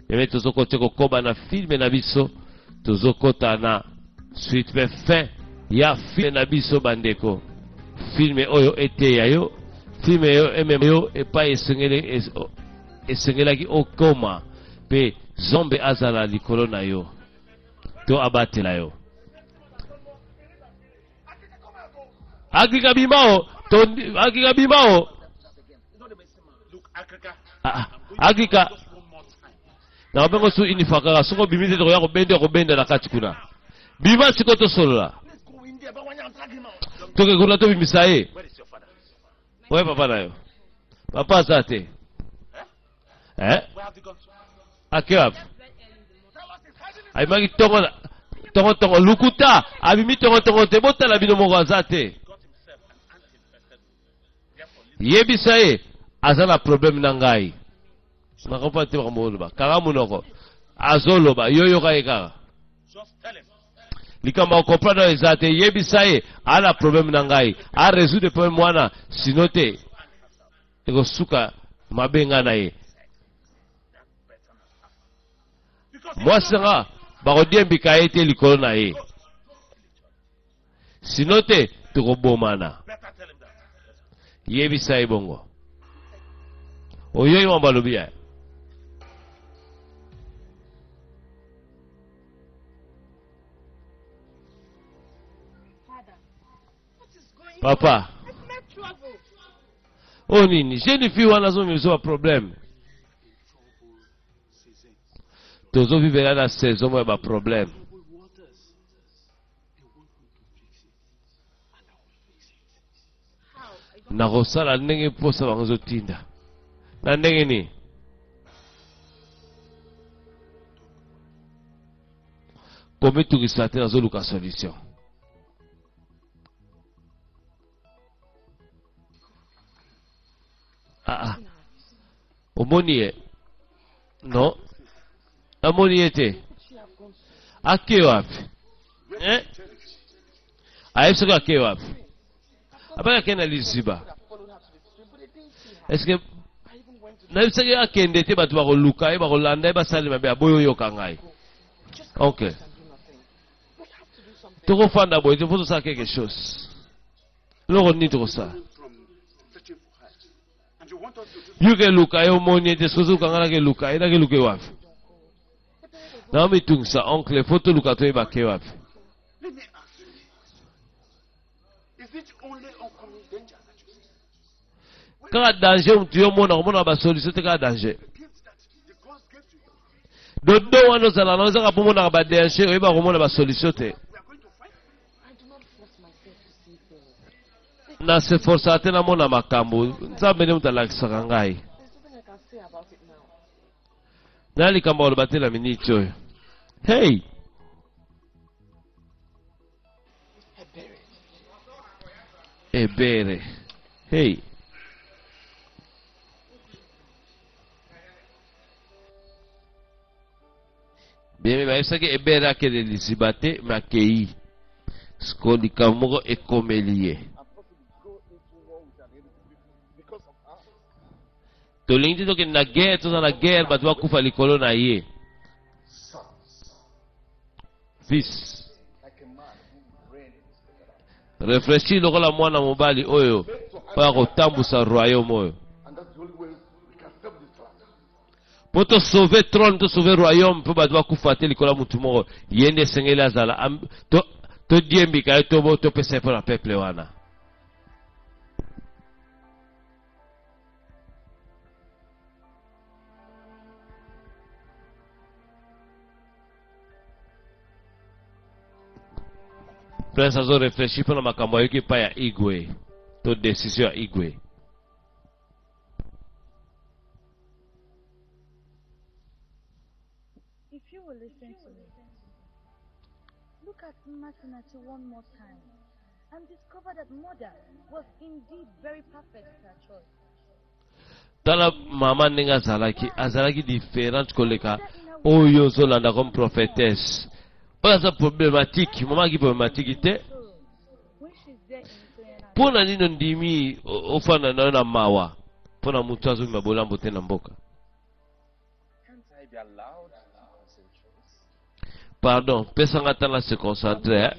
Ebe tozokota kokoba na filme na biso, tozokota na suite pe fin ya filme na biso bandeko. Filme oyo eteya yo, filme oyo emema yo epai esengeli esengelaki okoma pe Nzambe azala likolo na yo to abatela yo. Agrika bima o, to Agrika bima o. Ah, ah, Agrika nakobenga su une fois kaka soki obimi te tokoya kobenda kobenda na kati kuna. Bima sikoyo tosolola. Toke kuna tobimisa ye. Oye papa na yo. Papa aza te. Eh? Ake wapi? Abimaki tongo na tongo tongo lukuta abimi tongo tongo te botala bino moko aza te. Yebisa ye aza na problème na ngai. Nakompa te makambo oloba. Kanga monoko. Azoloba yo yoka ye kaka. Likambo ya comprendre oyo eza te. Yebisa ye aza na problème na ngai. A résoudre problème wana sino te ekosuka mabe ngai na ye. Mwasi na nga bakodiembika ye te likolo na ye. Sino te tokobomana. Yebisa ye bongo. Oyoki mambo alobi ya. Papa. Oyo nini? Jeune fille wana azomema biso ba problème. Tozo vivre na saison moko ya ba problème. Nakosala ndenge mposa bango ezotinda. Na ndenge nini? Komitungisa te, nazoluka solution. Ah, ah. Omoni ye? Non. Amoni ye te. Ake wapi? Eh? Ayebi soki ake wapi? Abaki ake na liziba. Est-ce que nayebisaki akende te bato bakoluka ye bakolanda ye basali mabe aboyi oyoka ngai. Ok. Tokofanda boye te mpo tosala quelque chose. Eloko nini tokosala? Yo keluka ye omoni ye te soki ozoluka ngai nakeluka ye nakeluka ye wapi? Naomitungisa oncle fo toluka toyeba ke wapi. Kaka danger mutu yo omona komona ba solution te kaka danger. Dodo wana ozala na ozaka mpo omonaka ba danger oyeba komona ba solution te. Na se forçaka te namona makambo Nzambe nde moto alakisaka ngai. Na likambo koloba te na miniti oyo. Hey! Ebere. Hey! Bien bayebisaki Ebere akende liziba te me akei. Sikoyo likambo moko ekomeli ye. Tolingi te tokende na guerre, toza na guerre, bato bakufa likolo na ye. Fils. Reflechir lokola mwana mobali oyo oyo akotambusa royaume oyo. Mpo to sauver trône, to sauver royaume, mpo bato bakufa te likolo ya motu moko. Ye nde esengeli azala. To, todiembika ye to topesa ye mpo na peuple wana. Prince azo réfléchir mpo na makambo ayoki epai ya Igwe to décision ya Igwe. If you will listen to me, look at Mmasinachi one more time and discover that mother was indeed very perfect with her choice. Tala mama ndenge azalaki, azalaki differente koleka oyo ozolanda comme prophetesse. Oyo aza problématique, mama aki problématique te. Mpo na nini ondimi ofanda na yo na mawa mpo na moto azomema bolambo te na mboka? Pardon, pesa nga temps na se concentrer. Hein?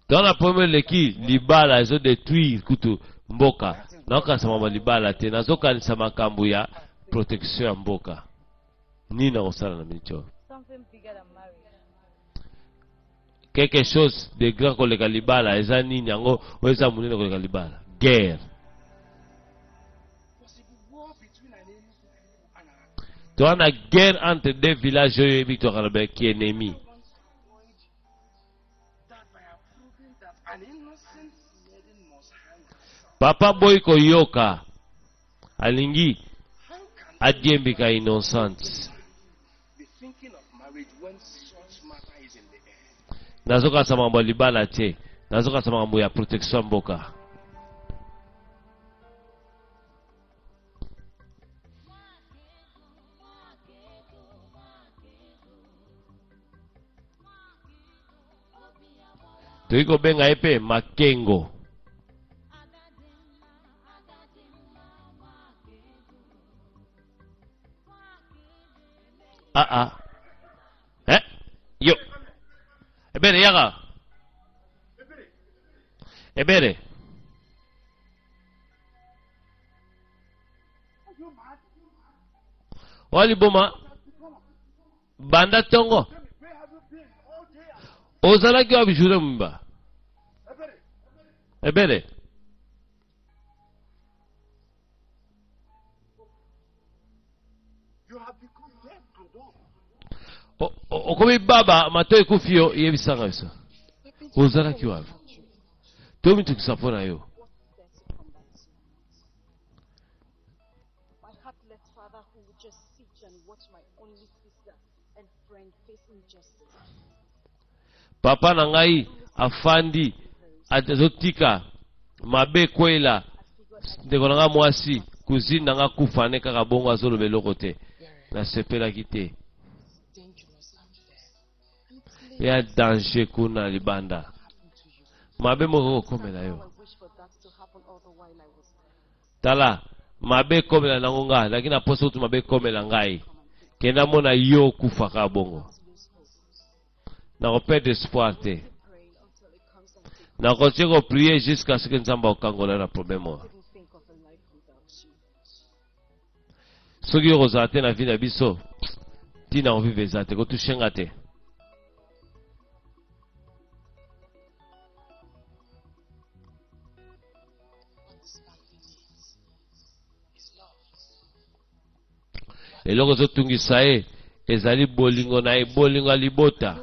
Dans la première leki libala ezo détruire kutu mboka. Nazokanisa makambo ya libala te, nazokanisa makambo ya protection ya mboka. Nini nakosala na miniti oyo? Quelque chose de grand koleka libala eza nini yango oyo eza monene koleka libala? Guerre. Toza na guerre entre deux villages oyo oyebi tokaka na ba kiennemi. Papa boyi koyoka alingi adiembika innocente. Nazokanisa makambo ya libala te, nazokanisa makambo ya protection ya mboka. Toyei kobenga ye mpe Makengo. Ah ah. Eh? Yo. Ebere yaka. Ebere. Oya liboma banda tongo ozalaki wapi journée mobimba ebele okomi baba matoi ekufi yo yebisanga biso ozalaki wapi tomitukisa mpo na yo My heartless father who would just sit and watch my only sister and friend face injustice. Papa na ngai afandi azotika mabe ekwela ndeko na ngai mwasi cousine na ngai akufa ne kaka bongo azoloba eloko te nasepelaki te ya danger kuna libanda mabe moko ekokomela yo Tala, mabe ekomela nango nga, naki na posa kutu mabe ekomela ngai. Kenda mona yo okufa kaka bongo. Nako perdre espoir te. Na continue ko prier jusqu'à ce que Nzambe akokangola na problème oyo. Soki yo kozala te na vie na biso, ntina kovivre eza te, kotouche nga te. Eloko ezotungisa ye ezali bolingo na ye, bolingo ya libota,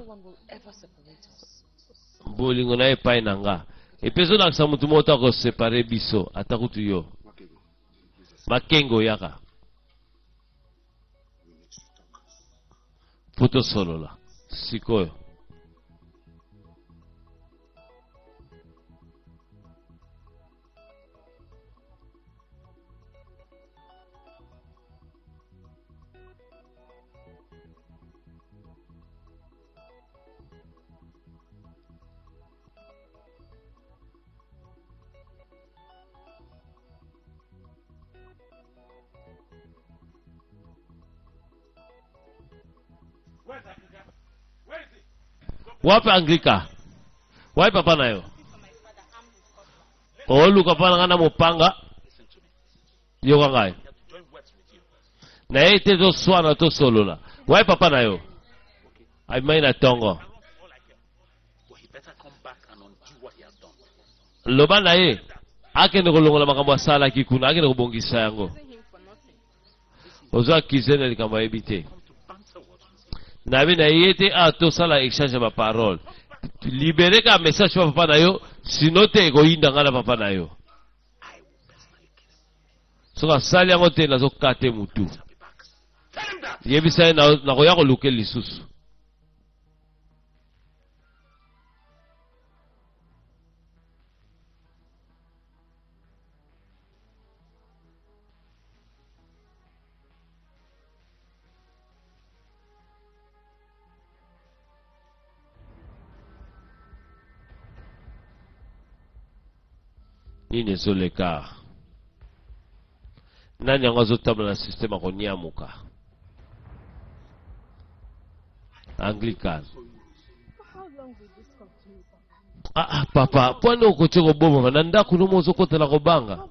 bolingo na ye epai na nga. Epe ezolakisa motu moko te akosepare biso, ata kutu yo. Makengo yaka. Mpo tosolola sikoyo. Wapi Anglika? Wapi papa na yo? Oluka papa na ngai na mopanga. Yoka ngai. Na ye te toswana tosolola. Wapi papa na yo? Abimaki na tongo. Loba na ye akende kolongola makambo asalaki kuna, akende kobongisa yango. Ozo accuse na likambo ayebi te. Nabi na ye te ah tosala exchange ya ba parole. Libere ka message pa papa na yo, sinon te ekoyinda nga na papa na yo. Soki asali yango te nazokate mutu. Yebisa ye nakoya koluka lisusu. Nini ezoleka? Nani yango azotambola na système ya koniamuka? Anglican. Ah, ah, papa, mpo nini okoki kobomama na ndako nomo ozokotela kobanga?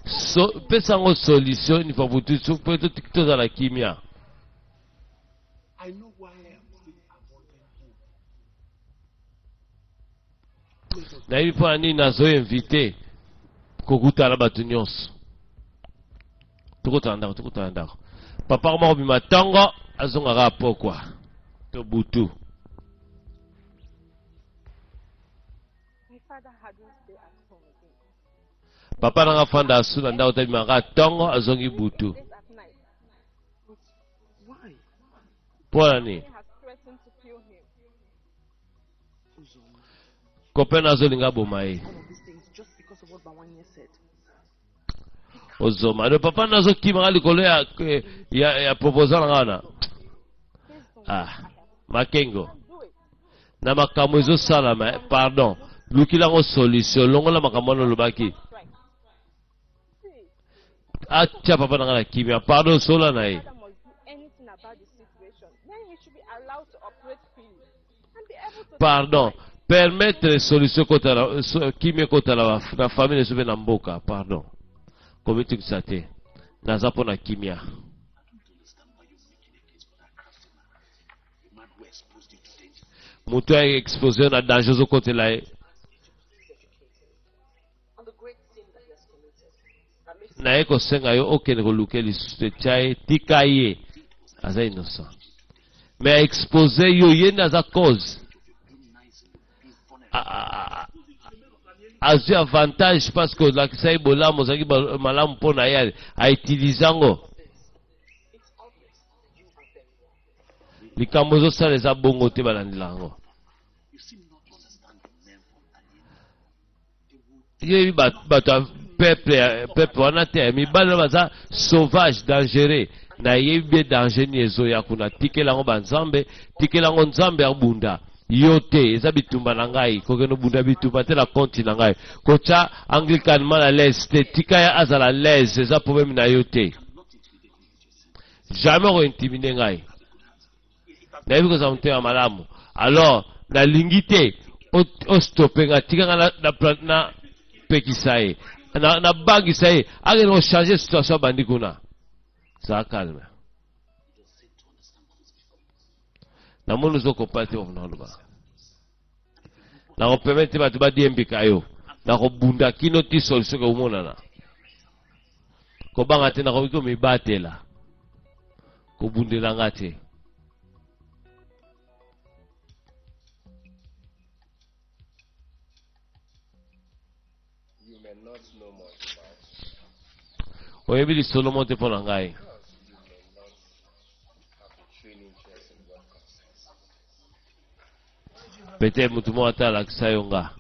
So, pesa yango solution une fois pour toutes, mpo tozala kimia. Nayebi mpo na nini nazoinvite kokutana bato nyonso. Tokotana ndako, tokotana ndako. Papa koma kobima ntongo, azongaka pokwa to butu. Papa nanga fanda asu na ndako tabimaka ntongo, azongi butu. Mpo na nini? Copain azolinga aboma ye. Ozoma le papa nazokimaka likolo ya, ya, ya proposal na wana. Ah, Makengo, na makambo ezosalama, eh, pardon, lukila yango solution, longola makambo wana olobaki. Atia papa na ngai na kimia, pardon, sola na ye. Pardon, permettre solution ekota na so, kimia ekota na, na famille na biso mpe na mboka. Pardon, komitikisa te, naza mpo na kimia. Moto ya expose na danger ozokotela ye. Naye kosenga yo okende koluka lisusu te, tia ye, tika ye, aza innocent, mais expose yo, ye nde aza cause. Azwi avantage parce que olakisa ye bolamu, ozalaki malamu mpo na ye, autilize yango. Likambo ezosala eza bongo te, balandela yango. Yebi bato ya peuple, peuple wana te, mibali wana baza sauvage, dangereux. Nayebi bie danger nini ezoya kuna. Tikela yango banzambe, tikela yango Nzambe abunda. Yo te, eza bitumba na ngai, kokende obunda bitumba te na konti na ngai. Kotya Anglican mal à l'aise te, tika ye azala à l'aise, eza problème na yo te. Jamais okointimide ngai. Nayebi kozala motema malamu, alors nalingi te ostope nga, tika nga na pekisa ye, nabangisa ye, akende kochange situation abandi kuna. Zala calme. Namoni ozokopa te naloba. Nakopermettre te bato badiembika yo. Nakobunda kino ti solution ekomonana. Kobanga te, nakoki komibatela. Kobundela nga te. Oyebi lisolo moko te mpo na ngai. Peut-être motu moko ata alakisa yo nga.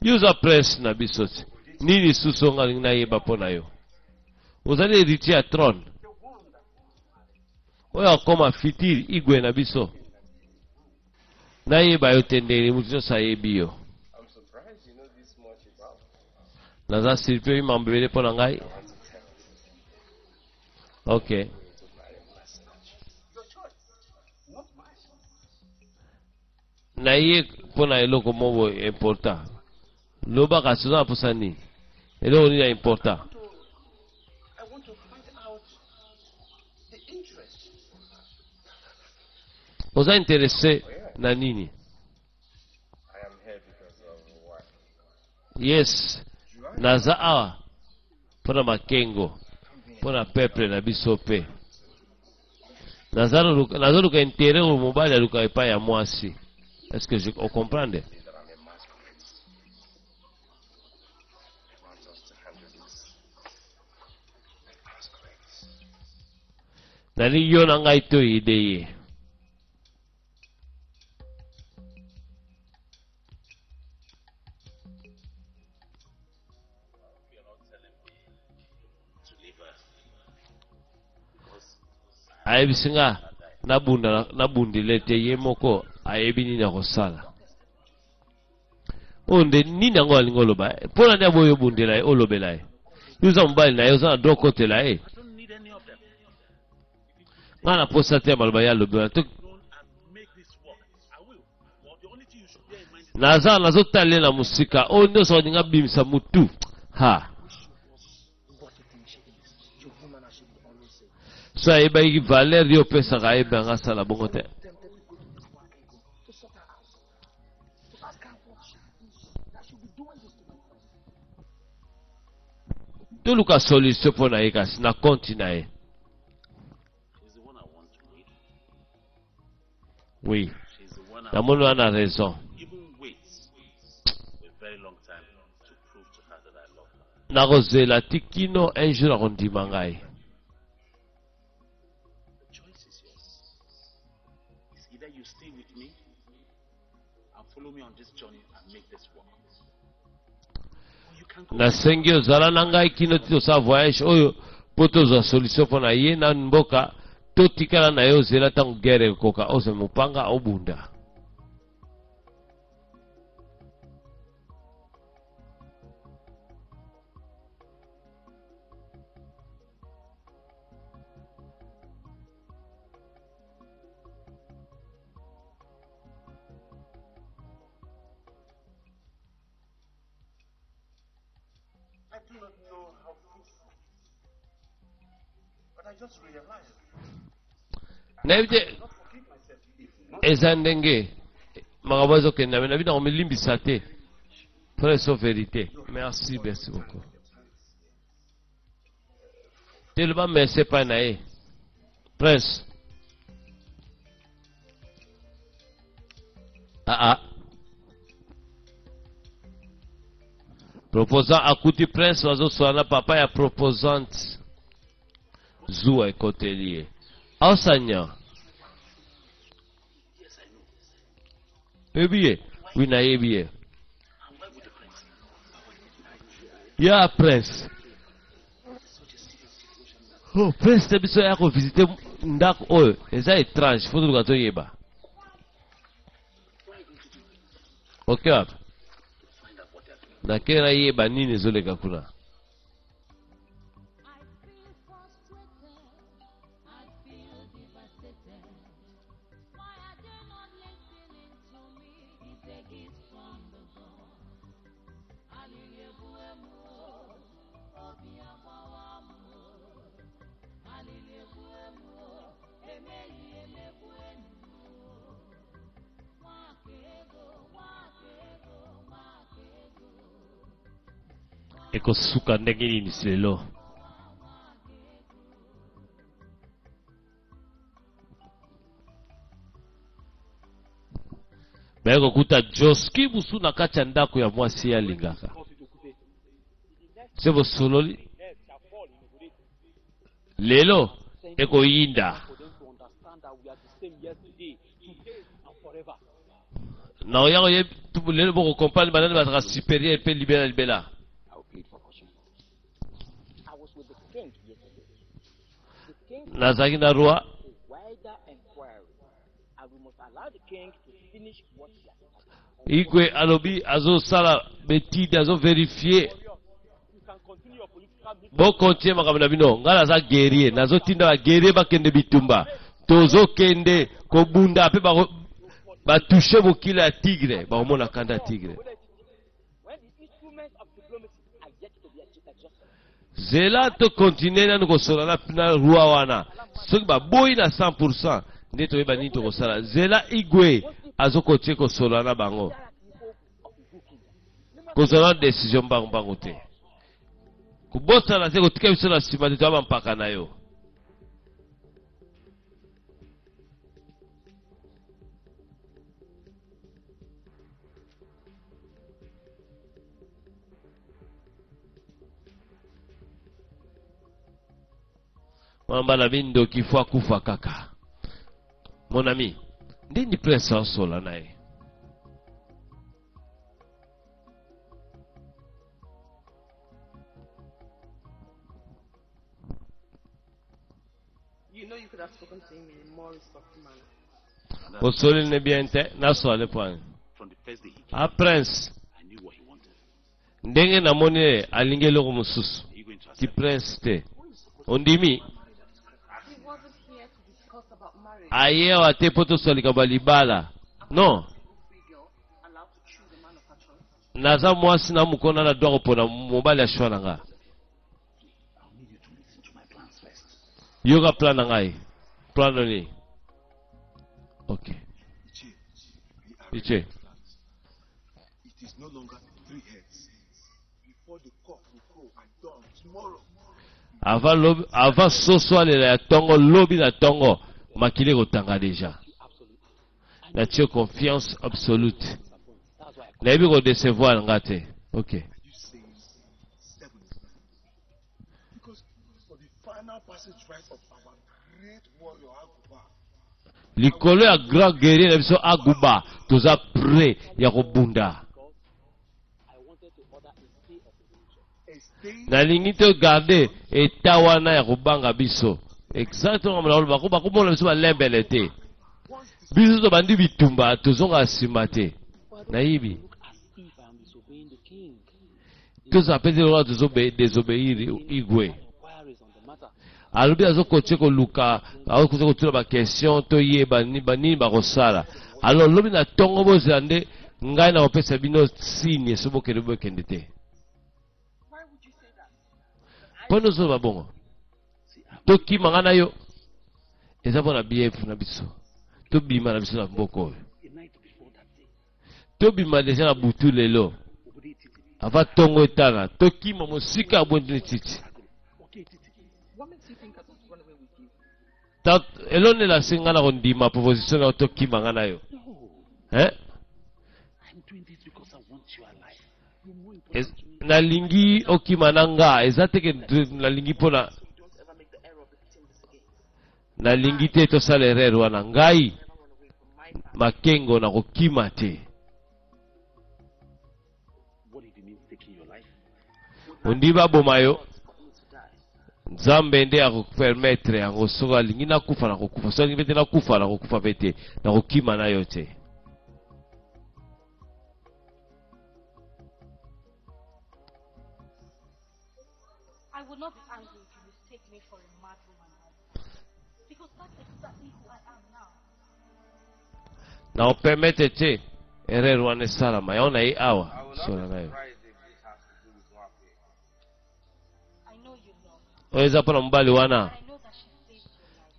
Yo oza prince na biso ti. Nini lisusu nga alingi nayeba mpo na yo? Ozali héritier ya trône. Oyo akoma futur igwe na biso. Nayeba yo te ndenge motu nyonso ayebi yo. Naza surpris oyebi mambo ebele mpo na ngai. Ok. Na ye mpo na eloko moko boye important. Loba kasi, oza na mposa nini? Eloko nini ya important? Oza intéressé na nini? Yes, naza awa mpo na Makengo, mpo na peuple na biso mpe nazoluka intérêt oyo mobali aluka epai ya mwasi. Est-ce que je ocomprendre? Nalingi yo na ngai toyede ye. Ayebisi nga nabunda, nabundele te, ye moko ayebi nini akosala. Oyo nde nini yango alingi oloba? Mpo na nde aboyi obundela ye, olobela ye? Yo oza mobali na ye, oza na droit okotela ye. Ngai na posa te ya maloba ye alobi wana. Naza nazotala ye na mosika. Oyo nyonso alingi abimisa mutu. Ha. So ayebaki valeur yo opesaka ayeba yanga asala bongo te. Toluka solution mpo na ye kasi na konti na ye. Oui. Namoni wana raison. Nakozela ti kino un jour akondima ngai. Nasengi ozala na ngai kino ti tosala voyage oyo mpo tozwa solution mpo na ye na mboka totikala na ye ozela ntango guerre ekoka ozwa mopanga obunda. Nayebi te eza ndenge makambo ezokende na bino nakomilimbisa te frère so verité. Merci, merci beaucoup. Te loba merci epai na ye prince. Aa ah, proposant akuti prince bazoswana na papa ya proposante zuwa ekoteli ye aosanya oyebi ye wi nayebi ye ya prince. Oh, prince na biso ya kovisite ndako oyo eza étrange, fo toluka toyeba. Ok, wapi nakei nayeba nini ezoleka kuna. Ekosuka ndenge nini lelo? Baye kokuta Joski busu na kati ya ndako ya mwasi ye alingaka. Se bosololi lelo ekoyinda. Na oya koye lelo bokokomprendre banani bazalaka supérieur mpe libela libela. Nazalaki na roi Igwe alobi azosala betide azoverifie bokontinue makambo na bino. Ngai naza guerrier, nazotinda ba guerrier bakende bitumba, tozokende kobunda mpe batushe bokila ya tigre, bakomona kanda ya tigre. Zela to continuer nanu kosola na, na roi wana, soki baboyi na 100% nde toyeba nini tokosala. Zela Igwe azokotie kosola na bango, kozwa na decision mbangu mbangu te, kobosana te kotika biso na nsima te, toya bampaka na yo. Mwana bana mindoki fo akufa kaka. Mon ami, ndeni prince asola na ye. You know you could have spoken to him in a more respectful manner. Osoli ne bien te, nasola ne point. From the first day he came, Ah prince. I Ndenge namoni ye alingi eloko mosusu ki prince te. Ondimi? Aye awa te mpo tosala likambo ya libala. Non. Naza mwasi na mokona na droit kopona mobali ya choix na nga. Yoka plan na ngai. Plan nini? Ok. Iche. Avant lobi, avant soso alela ya tongo lobi na tongo makili ekotanga deja. Natie confiance absolute. Nayebi ko decevoir nga te. Ok. Likolo ya grand guerrier na biso Aguba, toza près ya kobunda. Nalingi to garder etat wana ya kobanga biso. Exactement makambo nakoloba, bakomona biso balembele te. Biso tobandi bitumba, tozonga nsima te. Nayibi. Tozala mpe te lokola tozo desobéir Igwe. Alobi azokotie koluka, azokotie kotuna ba question toyeba nini bakosala. Alors lobi na tongo bozela nde ngai nakopesa bino signe so bokende bokende te. Mpo nini ozoloba bongo? Tokima ngai na yo eza mpo na bief na biso, tobima na biso na mboka oyo. Tobima deja na butu lelo avant tongo etana, tokima mosika ya bwendini titi. Elonela se ngai na kondima proposition na yo tokima ngai na yo. Hein? Nalingi okima na nga eza te ke nalingi mpona Nalingi te tosala erreur wana. Ngai Makengo nakokima te. Ondi baboma yo? Nzambe nde akopermettre yango. Soki alingi nakufa nakokufa, soki alingi mpe te nakufa nakokufa mpe te, nakokima na yo te. I would not be angry if you mistake me for a mad woman. Because that's exactly who I am now. Na opermettre te erreur wana esalama yango na ye awa sola na yo. Oyo eza mpo na mobali wana.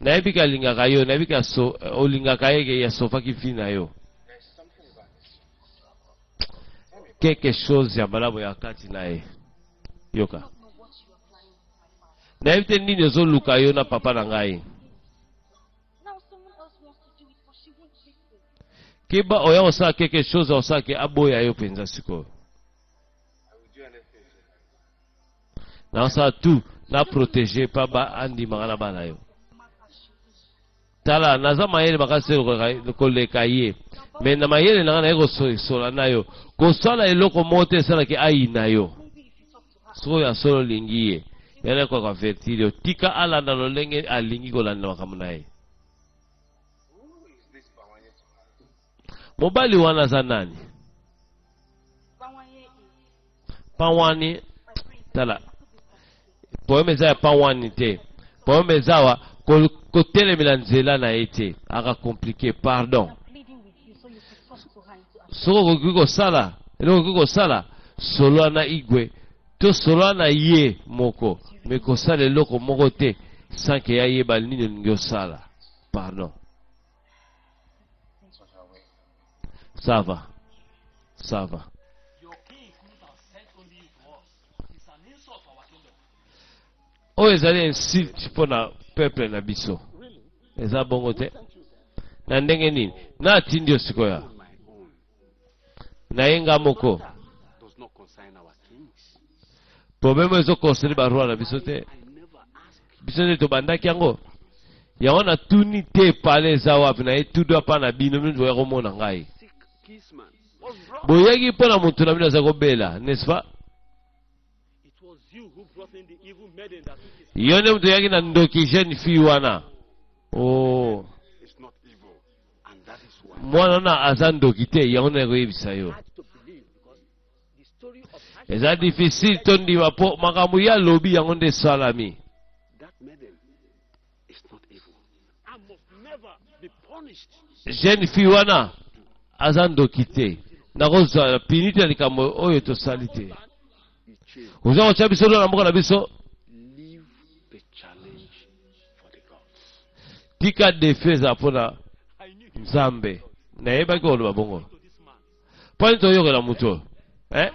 Nayebi ke alingaka yo, nayebi ke aso, olingaka ye ke asovaki vie na yo. Quelque chose ya malamu ya kati na ye. Yoka. Nayebi te nini ozoluka yo na papa na ngai. Keba oya kosala quelque chose osala ke aboya yo mpenza sikoyo. Nakosala tout na protéger pa ba andimaka na bana yo. Tala naza mayele makasi koleka ye me na mayele na ngai naye kosola na yo kosala eloko moko te esalaki ayina yo soki ya solo olingi ye yana ekoka avertir yo tika alanda lolenge alingi kolanda makambo na ye mobali wana aza nani pawani tala poeme eza ya pawani te poeme eza awa kotelemela nzela na ye te aka compliqué pardon soki okoki kosala eloko okoki kosala solola na igwe to solola na ye moko me kosala eloko moko te sans ke ayeba nini olingi osala pardon Ça va. Ça va. Oyo ezali insulte mpo na peuple na biso. Eza bongo te. Na ndenge nini? Na atindi yo sikoyo. Na ye nga moko. Problème ezo concerne ba roi na biso te. Biso nde tobandaki yango. Yango natuni te pale eza wapi na ye tout droit pa na bino bino boya komona ngai. Boyaki mpo na moto na bino aza kobela, n'est-ce pas? Yo nde moto oyaki na ndoki jeune fille wana. Oh. Mwana wana aza ndoki te, yango nde nakoyebisa yo. Eza difficile tondima mpo makambo ye alobi yango nde esalami. Jeune fille wana aza ndoki te, nakozwa pini te na likambo oyo tosali te. Oza kotya biso na mboka na biso. Tika defi ezala mpo na Nzambe. Nayebaki koloba bongo. Mpo nini toyokela moto oyo? Eh?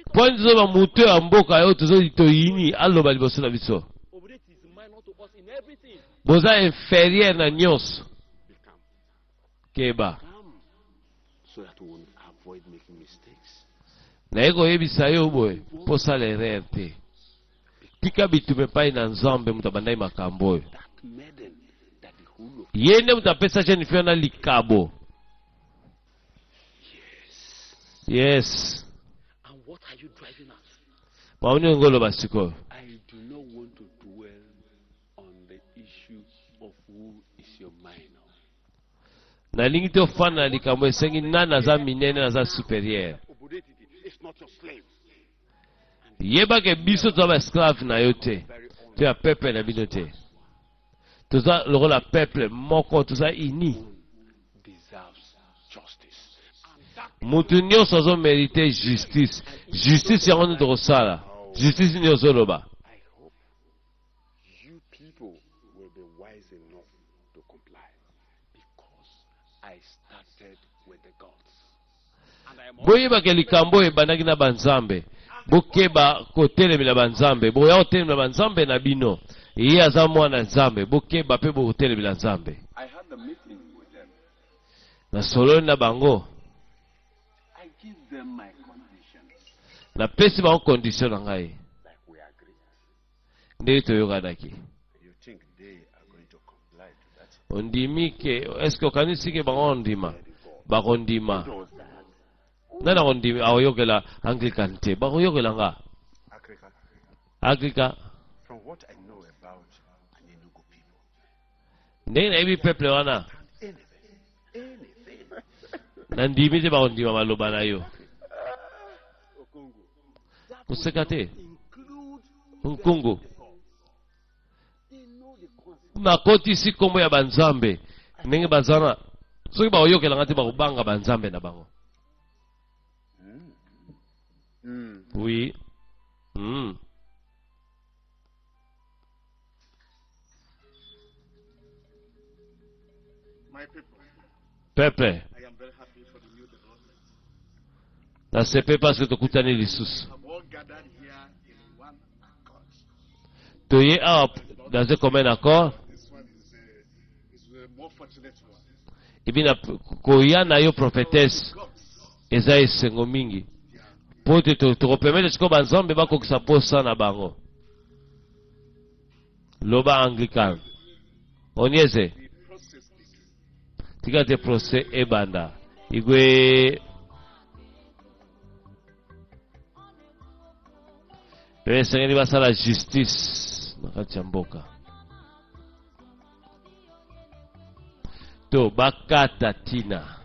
Mpo nini tozoba moto ya mboka oyo tozo toyini aloba liboso na biso? Boza inferieur na nyonso. Keba. Naye koyebisa yo boye mpo osala erreur te. Tika bitumba epai na Nzambe, moto abandaki makambo oyo. Ye nde moto apesa jeune fille wana likabo. Yes. Maoni olingi oloba sikoyo. Nalingi te ofanda na likambo esengi nani aza minene aza superieur. Yeba ke biso toza ba esclave na yo te, to ya peuple na bino te. Toza lokola peuple moko, toza uni. Mutu nyonso azo merite justice. Justice yango nde tokosala. Justice nini ozoloba? Boyeba ke likambo oyo ebandaki na banzambe. Bokeba kotelemela banzambe. Boya kotelemela banzambe na bino. Ye aza mwana Nzambe. Bokeba pe bokotelemela Nzambe. Nasololi na bango. Napesi bango condition na ngai. Ndenge toyokanaki. Ondimi ke est-ce que okanisi ke bango ondima? Bakondima. Nani akondima akoyokela Anglican te? Bakoyokela nga. Anglican. Ndenge nayebi peuple wana nandimi te bakondima maloba na yo. Koseka te. Nkungu. Nakotisi nkombo ya banzambe ndenge baza na soki bakoyokela nga te bakobanga banzambe na bango. Oui. Peuple, nasepe parce que tokutani lisusu. Toye awa dans un commun accord. Ebi na koya na yo prophetesse eza esengo mingi mpo te tokopermettre sikoyo banzambe bakokisa posa na bango. Loba Anglican. Onieze. Tika te procès ebanda. Igwe. Pe esengeli basala justice na kati ya mboka. To bakata tina.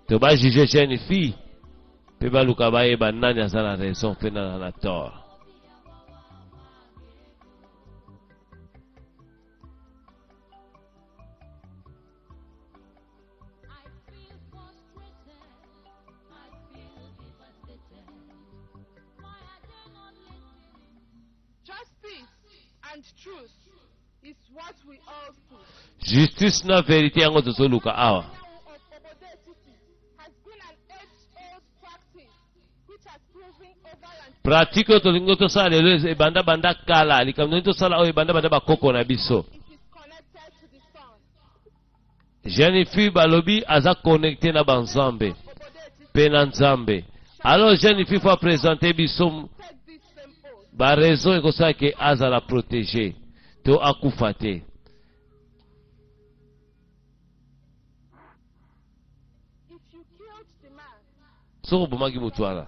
To ba juger jeune fille pe baluka bayeba nani aza na raison pe nani aza na tort. Justice na verite yango tozoluka awa. Pratique oyo tolingi tosala lelo ebanda banda kala, likambo tolingi tosala oyo ebanda banda bakoko na biso. Jeune fille balobi aza connecte na banzambe pe na Nzambe. Alors jeune fille faut présenter biso ba raison ekosala ke azala protégé to akufa te. Soki obomaki moto wana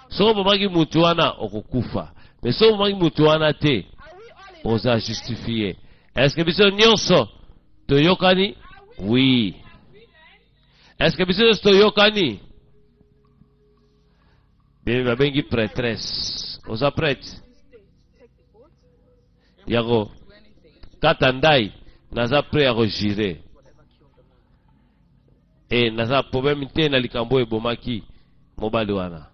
soki obomaki moto wana okokufa, mais soki obomaki moto wana te oza justifie. Est-ce que biso nyonso toyokani? Oui. Est-ce que biso nyonso toyokani? Bien, babengi prêtresse. Oza prête? Yako kata ndai, naza prêt ya kojurer. E naza problème te na likambo oyo ebomaki mobali wana.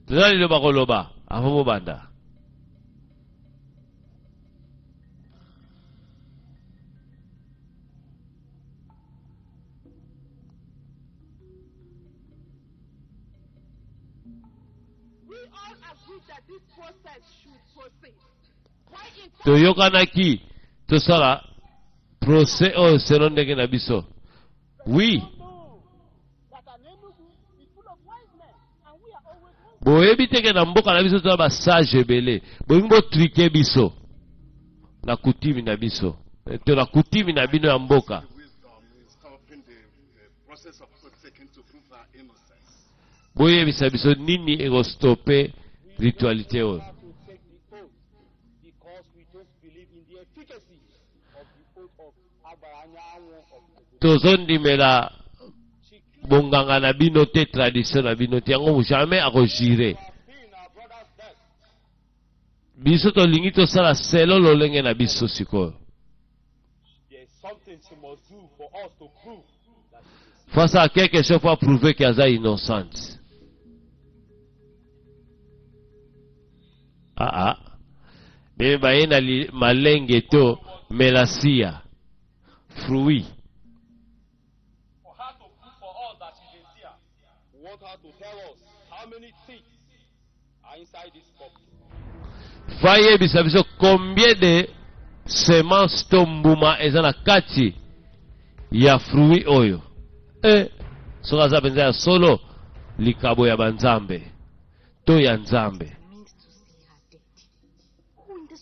Toza liloba koloba avant bobanda. Toyokanaki tosala procès oyo selon ndenge na biso. Oui. Boyebi te ke na mboka na biso toza ba sage ebele. Bolingi bo triquer biso na coutume na biso. To na coutume na bino ya mboka. Boyebisa biso nini eko stopper ritualité oyo. Tozondimela bonganga na bino te, tradition na bino te, yango jamais ako jurer. Biso tolingi tosala selon lolenge na biso sikoyo. Face à quelque chose pour prouver que aza innocente. Ah ah. Bebe baye na malenge to melasia. Fruit. For her to prove for us that she's a seer, we want her to tell us how many seeds are inside this cup. Fayebisa biso combien de semence to mbuma eza na kati ya fruit oyo. Eh, soki aza mpenza ya solo likabo ya banzambe to ya Nzambe.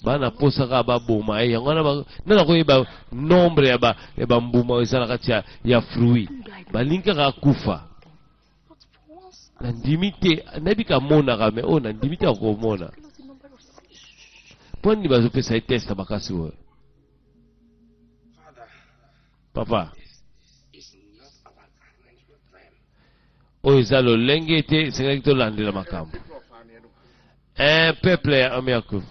Bana posa kaka baboma ye, yango wana nani akoyeba nombre ya ba ya bambuma oyo eza na kati ya, ya fruit. Balingi kaka akufa. Nandimi te, nayebi kamonaka me oyo nandimi te akomona. Mpo nini bazopesa ye test makasi oyo? Papa, oyo eza lolenge ete esengaki tolandela makambo. Un peuple ya Amiaku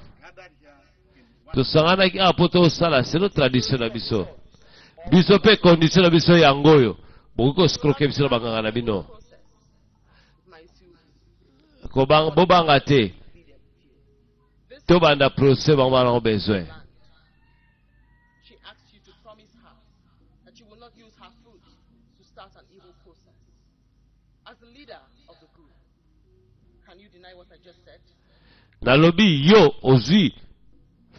tosanganaki awa mpo tosala selo tradition na biso. Biso mpe condition na biso yango oyo, bokoki koskroke biso na banganga na bino. Bobanga te, tobanda procès bango bana besoin. She asked you to promise her that you will not use her fruit to start an evil process. As the leader of the group, can you deny what I just said? Nalobi yo ozwi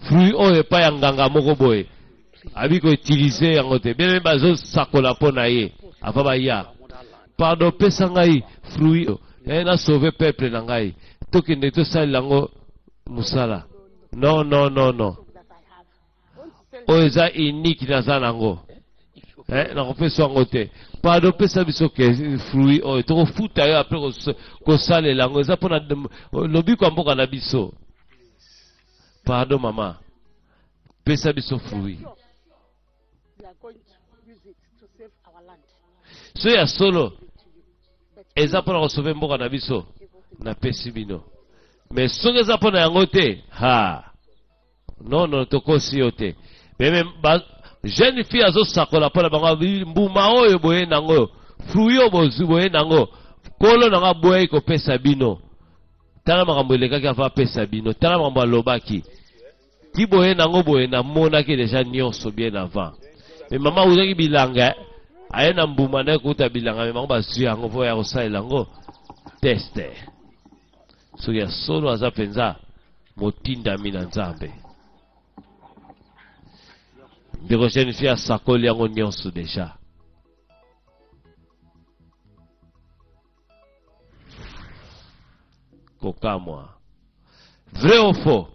fruit oyo epai ya nganga moko boye, abi koutilize yango te. Bien bazosakola mpo na ye avant baya. Pardon, pesa ngai fruit oyo na sauver peuple na ngai, tokende tosalela yango mosala. Non, non, non, non, oyo eza unique, naza nango, eh, nakopesa yango te. Pardon, pesa biso ke fruit oyo, tokofuta yo après kosalela yango, eza mpona lobiko ya mboka na biso. Pardon mama, pesa biso fruit. So ya solo eza mpona kosauve mboka na biso, napesi bino. Mais soki eza mpona yango te, ha non, non, tokosi yo te. Meme ba jeune fille azosakola mpona bango mbuma oyo boye nango, fruit oyo bozwi boye nango, kolo nango aboyaki kopesa bino. Tala makambo elekaki ava apesa bino, tala makambo alobaki ti boye nango boye, namonaki deja nyonso bien avant. Mais mama awutaki bilanga, aye na mbuma na ye kouta bilanga, me bango bazwi yango mpo ya kosalela yango test soki ya solo aza mpenza motindami na Nzambe. Ndeko jeune fille asakoli yango nyonso deja. Kokamwa. Vrai ou faux?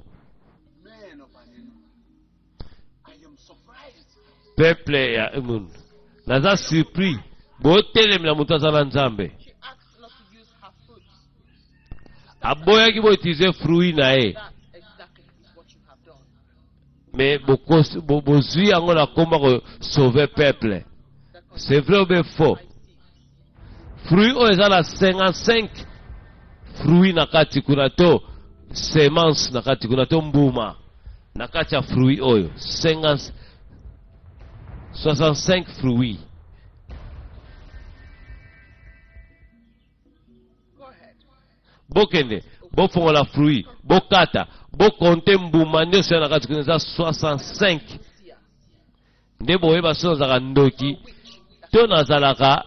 Peuple ya Emun, naza surpris botelemela moto aza na Nzambe. She asked not to use her fruit. Aboyaki bo utiliser fruit na ye. Mais bozwi yango na komba ko sauver peuple. C'est vrai ou bien faux? Fruit oyo eza na 55 fruit na kati kuna to semence na kati kuna to mbuma na kati ya fruit oyo 50 65 fruits. Bokende bofongola fruit bokata bokonte mbuma nyonso ya na kati kuna eza 65 nde boyeba soki nazalaka ndoki to nazalaka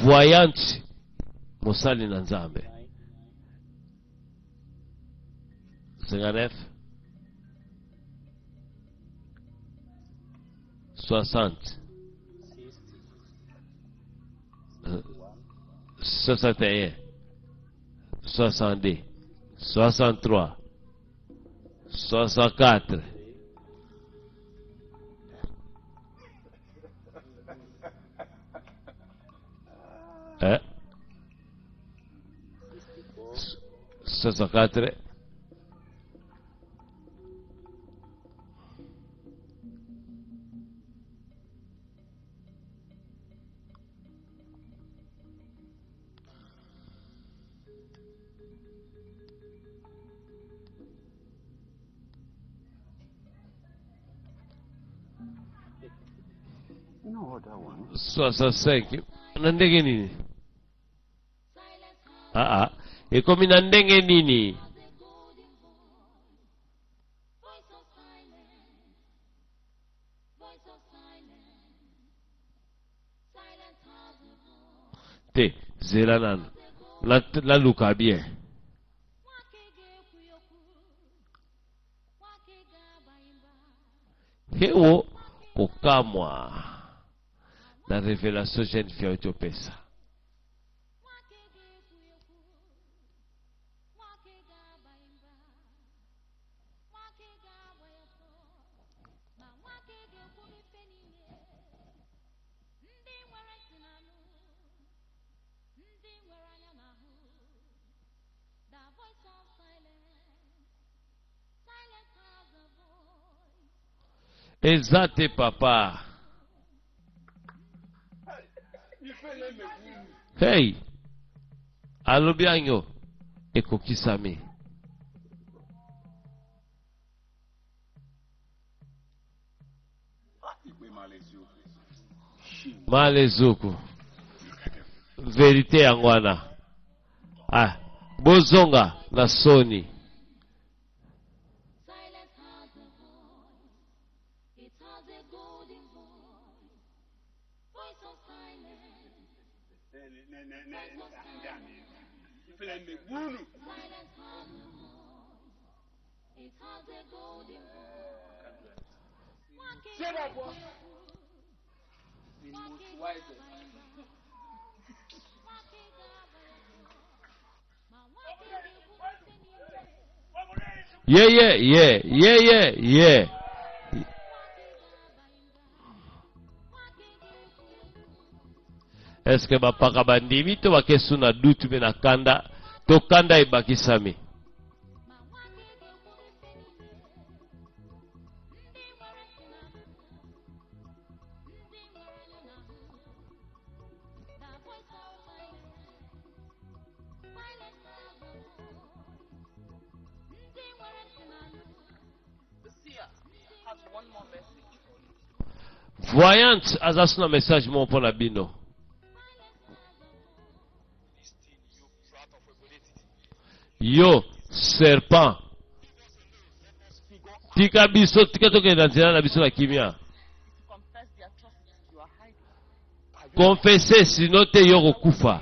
voyante mosali na Nzambe. 59 60 61 62 63 64 eh? 64 65 na ndenge nini? Aa, ekomi na ndenge nini? Te, zela nanu naluka bien. Hewo kokamwa na révélation jeune fille oyo topesa. Eza te papa. Hey, alobi yango ekokisami. Malezuku verite yango wana. Ah, bozonga na soni. Ye ye ye ye ye ye. Est-ce que bapaka bandimi to bakesu na dutu mpe na kanda to kanda ebakisami? Voyante aza suna message moko mpo na bino. Yo serpent, tika biso, tika tokende na nzela na biso na kimia. Confesse sino te yo kokufa.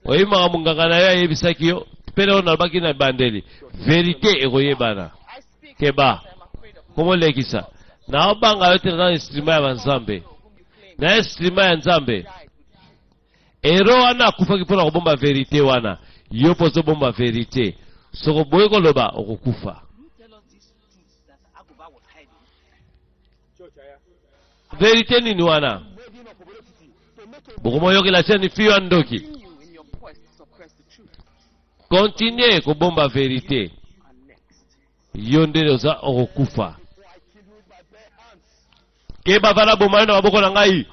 Oyebi makambo nganga na yo ayebisaki yo mpe na oyo nalobaki na ebandeli, verite ekoyebana. Keba komolekisa, naobanga yo te, naza na instrument ya banzambe, na instrument ya Nzambe. Ero wana akufaki mpo na kobomba verite wana, yo mpo ozobomba verite. Soko oboyi koloba okokufa. Verite nini wana? Bokomoyokela chaine fille ya ndoki. Continue kobomba verite. Yo nde oza okokufa. Keba vala boma yo na maboko na ngai.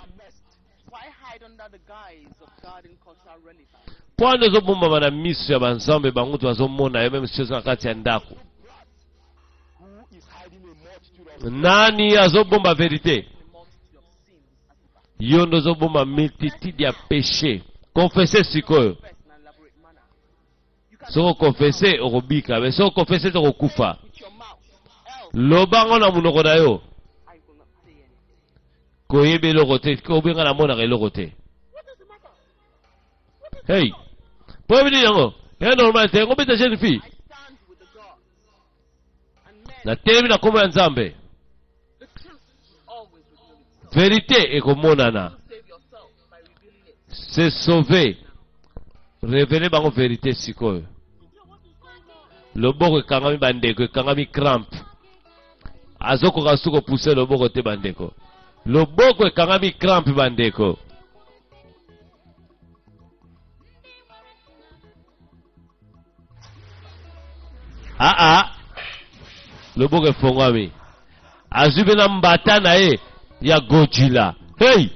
Mpo wana ozobombama na miso ya banzambe bango to bazomona yo meme si oza na kati ya ndako. Nani azobomba verite? Yo nde ozobomba multitude ya péché. Confesse sikoyo. Soki okonfese okobika, me soki okonfese te okokufa. Loba yango na monoko na yo. Koyebi eloko te, obenga namonaka eloko te. Hey, po yebi nini yango? Ya normal te, yango beta jeune fille. Natelemi na kombo ya Nzambe. Verite ekomonana. Se sauver. Revele bango verite sikoyo. Loboko ekangami bandeko, ekangami crampe. Azokoka su kopuse loboko te bandeko. Loboko ekangami crampe bandeko. Aa ah, ah. Loboko efongwami. Azwi mpe na mbata na ye ya Godzilla. Hey!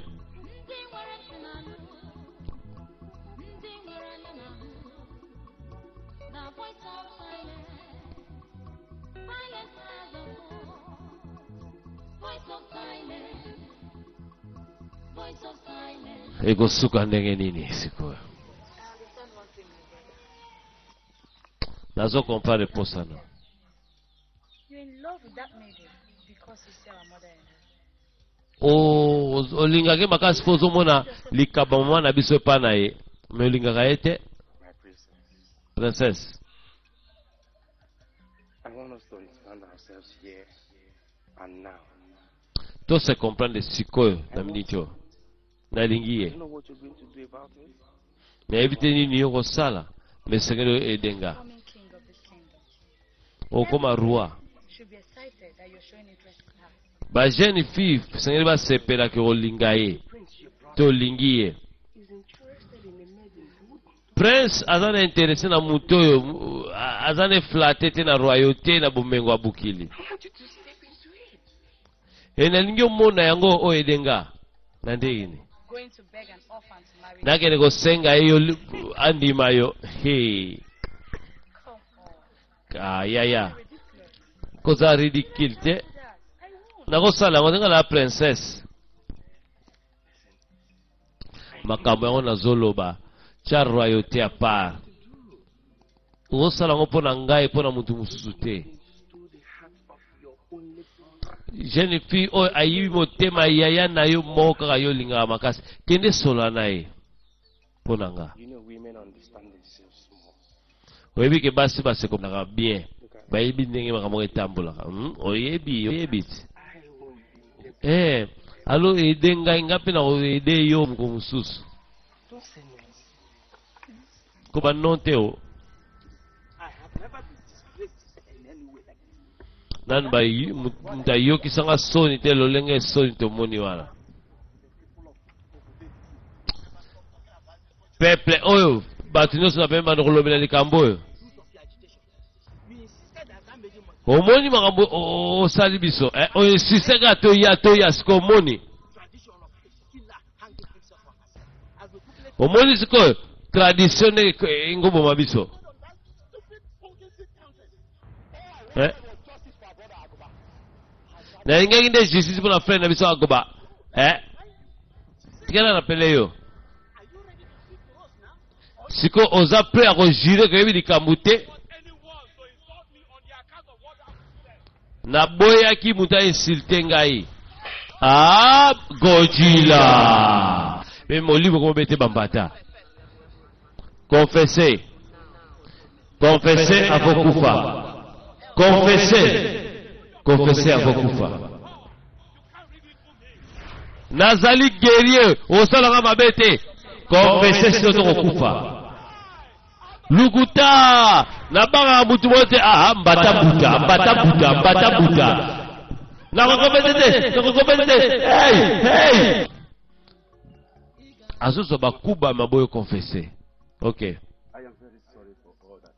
Ekosuka ndenge nini sikoyo? Nazo comprendre posa na. Olingaki makasi mpo ozomona likaba mama na biso epa na ye, me olingaka ye te. Princesse. To se comprendre sikoyo na miniti oyo. Nalingi ye. Nayebi te nini yo kosala, me esengeli edenga. Okoma roi. Ba jeune fille esengeli basepelaki kolinga ye. To olingi ye. Prince aza na interesse na moto oyo aza na flatte te na royauté na bomengo ya bokili. E nalingi omona yango oyo edenga na ndenge nini? Nakende kosenga ye yo andima yo. Hey. Ah, yaya. Koza ridicule te. Nakosala yango ndenge na princesse. Makambo yango nazoloba. Tia royauté à part. Okosala yango mpo na ngai mpo na moto mosusu te. Jeune fille oyo ayibi motema yaya na yo moko kaka yo olingaka makasi. Kende solola na ye mpo na nga. Oyebi ke basi basekolaka bien, bayebi ndenge makambo etambolaka. Oyebi, oyebi ti. Eh, alo aide ngai, nga mpe na aide yo moko mosusu. Koba non te o. Nanu ba moto ayokisanga soni te lolenge soni tomoni wana. Peuple oyo bato nyonso na pembe bando kolobela likambo oyo. Omoni makambo osali biso eh, oyo insiste kaka toya toya sikoyo omoni. Omoni sikoyo tradition ndenge engoboma biso. Eh? Nalingaki nde justice mpo na frère na biso agoba. Eh? Tikala na pele yo. Siko oza prêt ya kojure koyebi likambo te. Naboyaki moto ainsulte ngai. Ah, Godzilla. Mais molimo komobete bambata. Confessez. Confessez avant kufa. Confessez. Confessez avant kufa. Nazali guerrier, osalaka mabe te. Confessez sinon tokokufa. Lukuta, nabangaka mutu moko te. Ah, mbata buta, mbata buta, mbata buta. Nakokonfese te, nakokonfese te. Hey, hey. Azozwa bakuba maboyo confesse. Ok. I am very sorry for all that.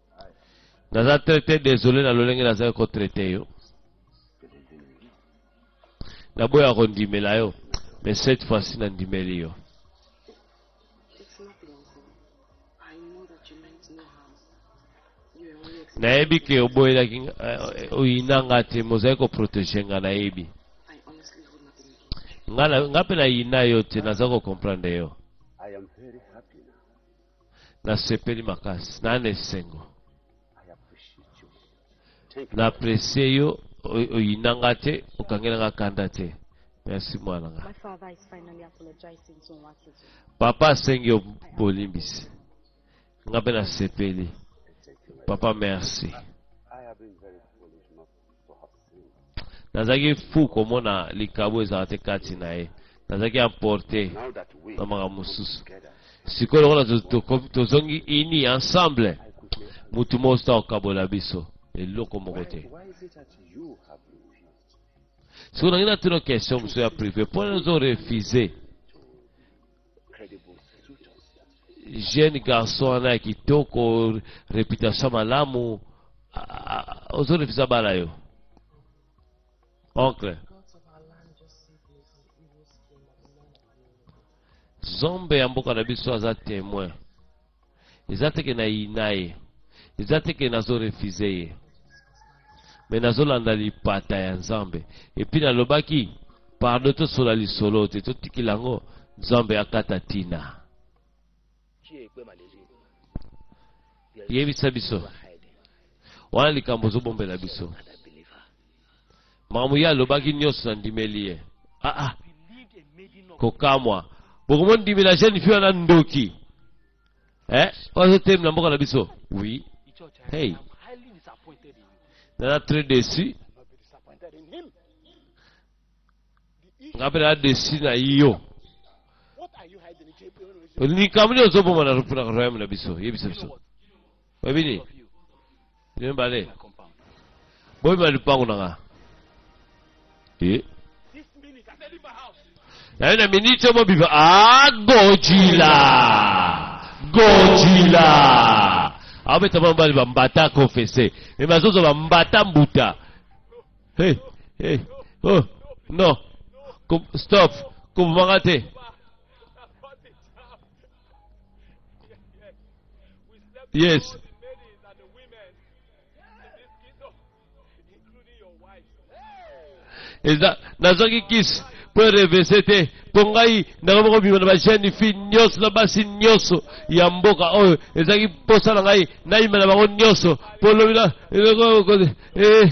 Naza très très désolé na lolenge nazali kotraite yo. Naboya kondimela yo, mais cette fois-ci nandimeli yo. Nayebi ke oboyelaki eh, oyina nga te, mais ozali koprotege nga, nayebi. Nga nga mpe nayina yo te, naza kocomprendre yo. Nasepeli makasi, naa na esengo. Na apprécier yo, oyina nga te, okangela nga kanda te. Merci mwana nga. Papa asengi yo bolimbisi. Nga mpe nasepeli. Papa merci. Nazalaki fou komona likabo ezalaka te kati na ye. Nazalaki emporte na makambo mosusu. Sikoyo lokola tozongi uni ensemble, mutu moko te akokabola biso eloko moko te. Sikoyo nangi natuna question mosusu ya privé, mpo nini ozo refuser jeune garçon wana ya kitoko, reputation malamu, ozo refuser abala yo? Oncle Zombe ya mboka na biso aza temoin. Eza te ke na yina ye. Eza te ke nazo refuser ye. Mais nazolanda lipata ya Nzambe. Et puis nalobaki pardon tosola lisolo te totikila yango Nzambe akata tina. Yebisa biso. Wana likambo ozobombela biso. Makambo ye alobaki nyonso nandimeli ye. Ah ah. Kokamwa. Bokomondimela jeune fille wana ndoki. Eh, oyo azotelemela mboka na biso. Oui. Hey. Naza très déçu. Nga mpe naza déçu na yo. Likambo nini ozoboma na royaume na biso? Yebisa biso. Oyebi nini? Bino mibale. Bobima lupango na nga. Eh. Nayo na minute oyo bobima. Ah, Godzilla! Godzilla! Abeta bana mobali bambata confesse. Mais bazozwa bambata mbuta. Hey, hey. Oh, non. Stop. Kobomanga te. Yes. Eza nazwaki kisi mpo erevese te mpo ngai nakomi kobima na bajeune fille nyonso na basi nyonso ya mboka oyo ezalaki mposa na ngai nayima na bango nyonso mpo lobi na eh.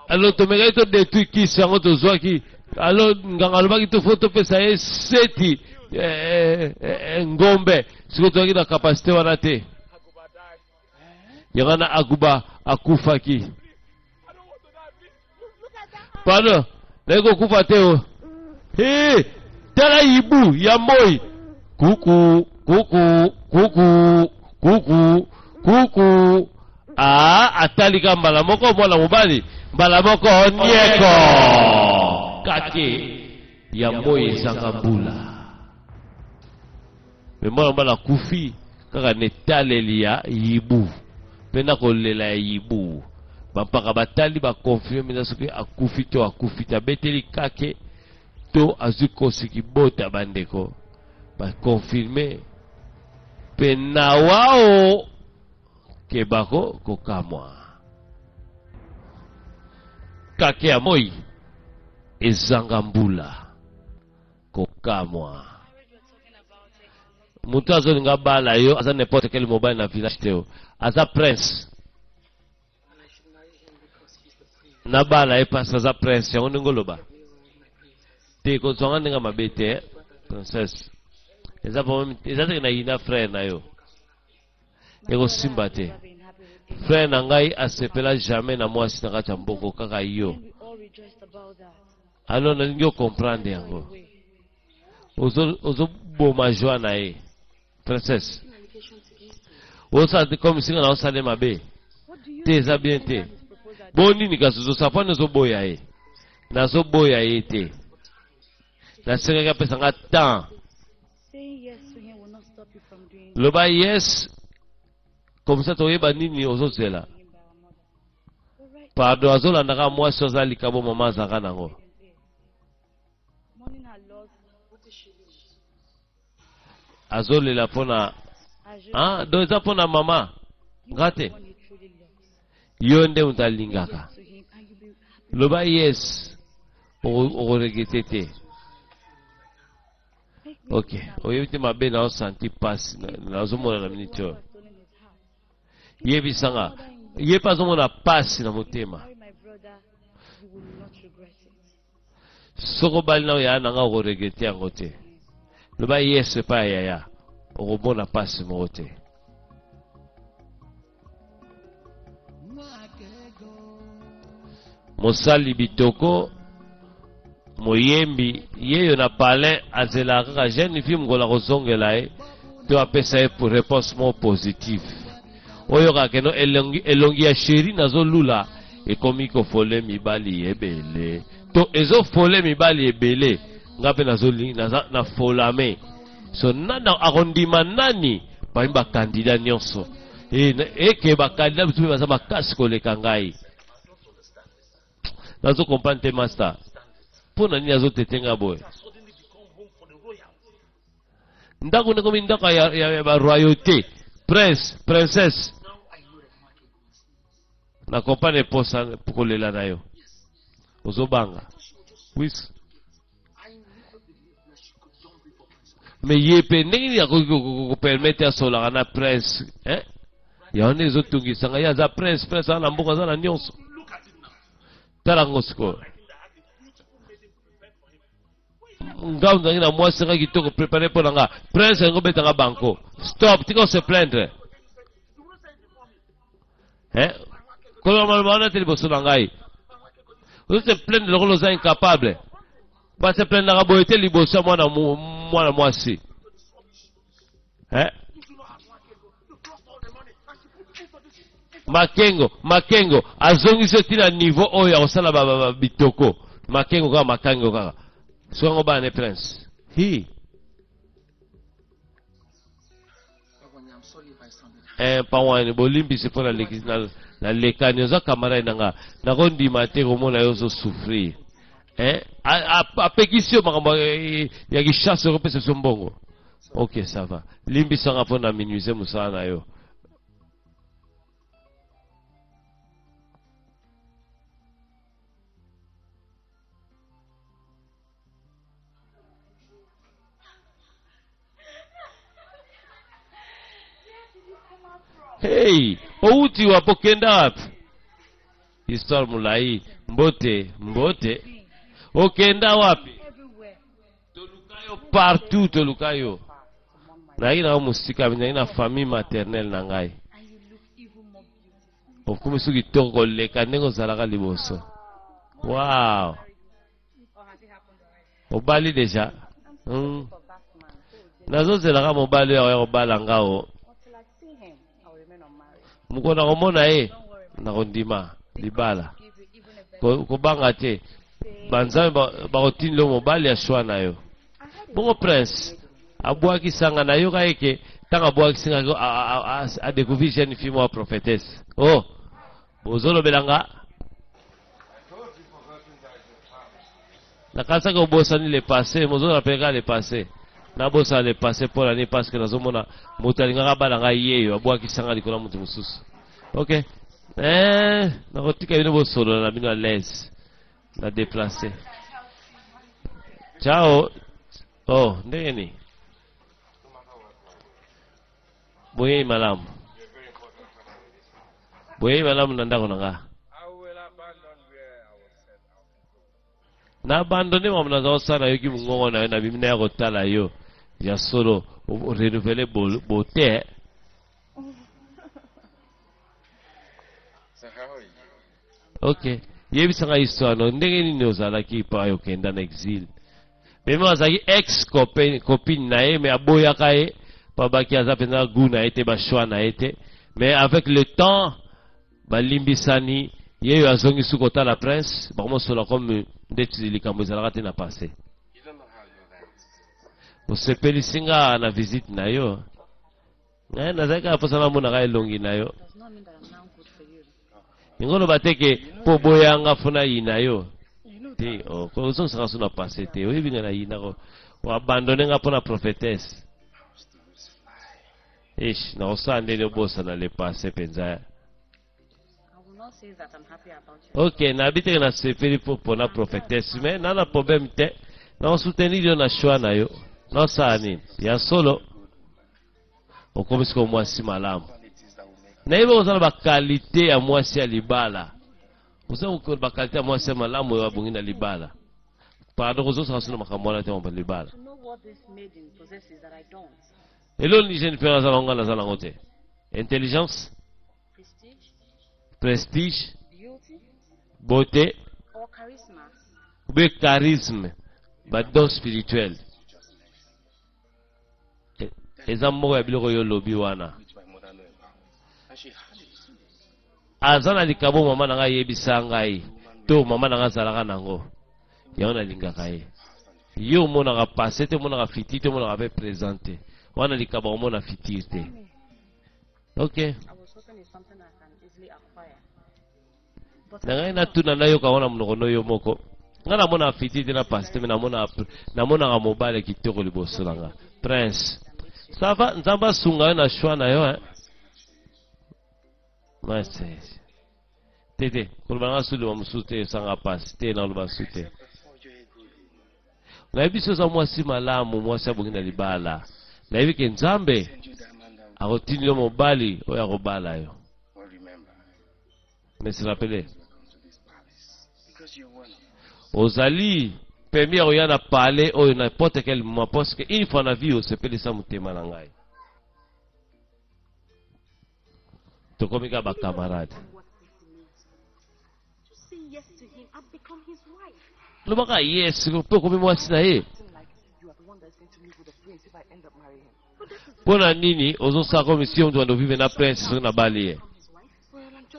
Alors tomekaki to detruire kisi yango tozwaki. Alors nganga alobaki to faut topesa ye seti eh, eh, eh, ngombe. Sikoyo tozalaki na capacité wana te. Yango wana Aguba akufaki. Pardon, naye kokufa te o. Hey, tala ibu ya moi. Kuku, kuku, kuku, kuku, kuku. Ah, atali ka mbala moko mwana mobali, mbala moko nieko. Kake ya moi ezanga mbula. Me mwana mobali akufi kaka na etaleli ya yibu mpe na kolela ya yibu. Bampaka batali bakonfirme mpenza soki akufi to akufi te, abeteli kake to azwi kosi kibota. Bandeko bakonfirme mpe na wao ke bako kokamwa. Kake ya moi ezanga mbula. Kokamwa. Moto azolinga abala yo aza n'importe quel mobali na village te, aza prince. Nabala ye parce aza prince, yango ndenge oloba te, kozwanga ndenge mabe te princesse. Eza eza teke na yina frère na yo ekosimba te. Frère na ngai asepela jamais na mwasi na kati ya mboko kaka yo. Alors nalingi ocomprendre yango. Ozoboma joie na ye princesse. Osala comme singa na osala mabe te, eza bien te. Bo nini kasi ozosala mpo ozoboya ye? Nazoboya ye te, nasengaki apesa nga temps. Loba yes, comme ça toyeba nini ozozela. Pardon, azolandaka mwasi aza likabo mama azalaka nango. Azolela mpona ah, donc eza mpona mama nga te. Yo nde moto alingaka. Loba yes, okoregrete te. Ok, oyebi te mabe na osanti pasi nazomona na miniti oyo. Yebisanga, ye mpe azomona pasi na motema. Soko obali na yaya na nga okoregrete yango te. Loba yes epai ya yaya, okomona pasi moko te. Mosali bitoko moyembi yeyo na palin azelaka kaka jeune fille mokolo akozongela ye to apesa ye pour réponse moko positive. Oyoka keno elongi, elongi ya sheri nazolula ekomi kofole mibali ebele to ezofole mibali ebele nga mpe naza na folame so nani akondima nani parmi bakandida nyonso eke bakandida mosusu mpe baza makasi koleka ngai. Nazo comprendre te master mpo na nini azotete nga boye. Ndako nde komi ndako ya, ya, ya ba royauté prince princesse. Na comprendre posa kolela na yo ozobanga puis mais ye mpe ndenge nini akoki kopermettre asolaka na prince eh? Yango nde ezotungisa ngai. Ye aza prince, prince aza na mboka, aza na nyonso. Tala yango sikoyo, nga ozalaki na mwasi nga kitoko prépare mpo na nga prince alingi obeta nga banko. Stop, tika ose plaindre eh? Koloba maloba wana te liboso na ngai. Ozo se plaindre lokola oza incapable. Base plaindaka boye te liboso ya mwana mwana mwasi eh? Makengo, Makengo azongisi yo ntina niveau oyo ya kosala ba, ba, ba, bitoko. Makengo kaka, makengo kaka. Soki yango bana ne prince. Hi. Eh, pawani bolimbisi mpo nalekani oza camarade na nga, nakondima te komona yo ozosouffrir. Eh, apekisi yo makambo ya kishasa okopesa biso mbongo. Ok, ça va. Limbisanga mpo na minuise mosala na yo. Hey, outi wapi okenda wapi? Histoire molai. Mbote, mbote. Okenda wapi? Toluka yo partout, toluka yo. Nazalaki na yo mosika, nazalaki na famille maternelle na ngai. Okomi soki kitoko koleka ndenge ozalaka liboso. Wow. Obali deja? Nazozelaka mobali oyo akoya kobala nga o. Mokolo nakomona ye, nakondima libala. Kobanga te. Banzambe bakotindela yo mobali ya choix na yo. Bongo prince abwakisanga nayoka eke ntango abwakisi nga a découvrir jeune fille moko prophétesse. Oh, bozolobela nga nakanisaki obosani le passé, mozolapela kaka le passé. Nabosana le passé mpo na nini? Parce que nazomona moto alingaka bala ngai yeyo abwakisanga likolo ya moto mosusu. Ok, eh, nakotika bino bosolola na bino à l'aise na déplacer. Ciao. Oh, ndenge nini? Boyei malamu, boyei malamu na ndako na nga. Na abandonne makambo naza kosala, nayoki mongongo na yo, nabimi naya kotala yo. Ya solo renouveler beauté. Ok, yebisanga histoire no ndenge nini ozalaki epai okenda na exil. Meme azalaki ex copine na ye, mais aboyaka ye mpo abaki aza mpenza goût na ye te, bachoix na ye te. Mais avec le temps balimbisani, ye oyo azongisi kotala prince, bakomosola comme ndeti likambo ezalaka te na passé. Osepelisi nga na visite na yo. Ngai nazali kaka mposa namonaka elongi na yo. Ningo oloba te ke mpo oboyanga fo nayina yo te. Oh, kozongisaka so na passe te. Oyebi nga nayina ko oabandone nga mpo na prophetesse. Ish, nakosala ndeni obosana le passe mpenza. Ok, nayebi te ke nasepeli mpo pona prophetesse, mais na na problème te. Nakosoutenir yo na choix na yo. Nasala nini? Ya solo okomi sikoyo mwasi malamu. Nayebi oza na bakalite ya mwasi ya libala. Oza na bakalite ya mwasi ya malamu oyo abongi na libala. Pardon, kozosaka so na makambo wana te mambo ya libala. Eloko nini jeune frère aza nango nga naza nango te? Intelligence, prestige, beauté ou bien charisme, ba don spirituel. Eza moko ya biloko yo olobi wana. Aza na likabo mama na ngai ayebisa ngai to mama na ngai azalaka nango, yango nalingaka ye. Yo omonaka passé te, omonaka futur te, omonaka pe présent te. Wana likabo omona futur te. Ok. Na ngai natuna nayoka wana monoko no yo moko. Ngai namonaka futur te na passé te, mais namonaka namonaka mobali kitoko liboso na nga. Prince. Ça va, Nzambe asunga yo na choix na yo hein. Message. Te te, koloba na nga su liloba mosusu te esanga pasi te, naloba su te. Nayebi so oza mwasi malamu, mwasi abongi na libala. Nayebi ke Nzambe akotindi yo mobali oyo akobala yo. Mais se rappeler, ozali permis ya koya na palais oyo n'importe quel moment parce que une fois na vie osepelisa motema na ngai. Tokomi kaka ba camarade. Lobaka yes mpe okomi mwasi na ye. Mpo na nini ozosala comme si yo moto bando vivre na prince soki nabali ye?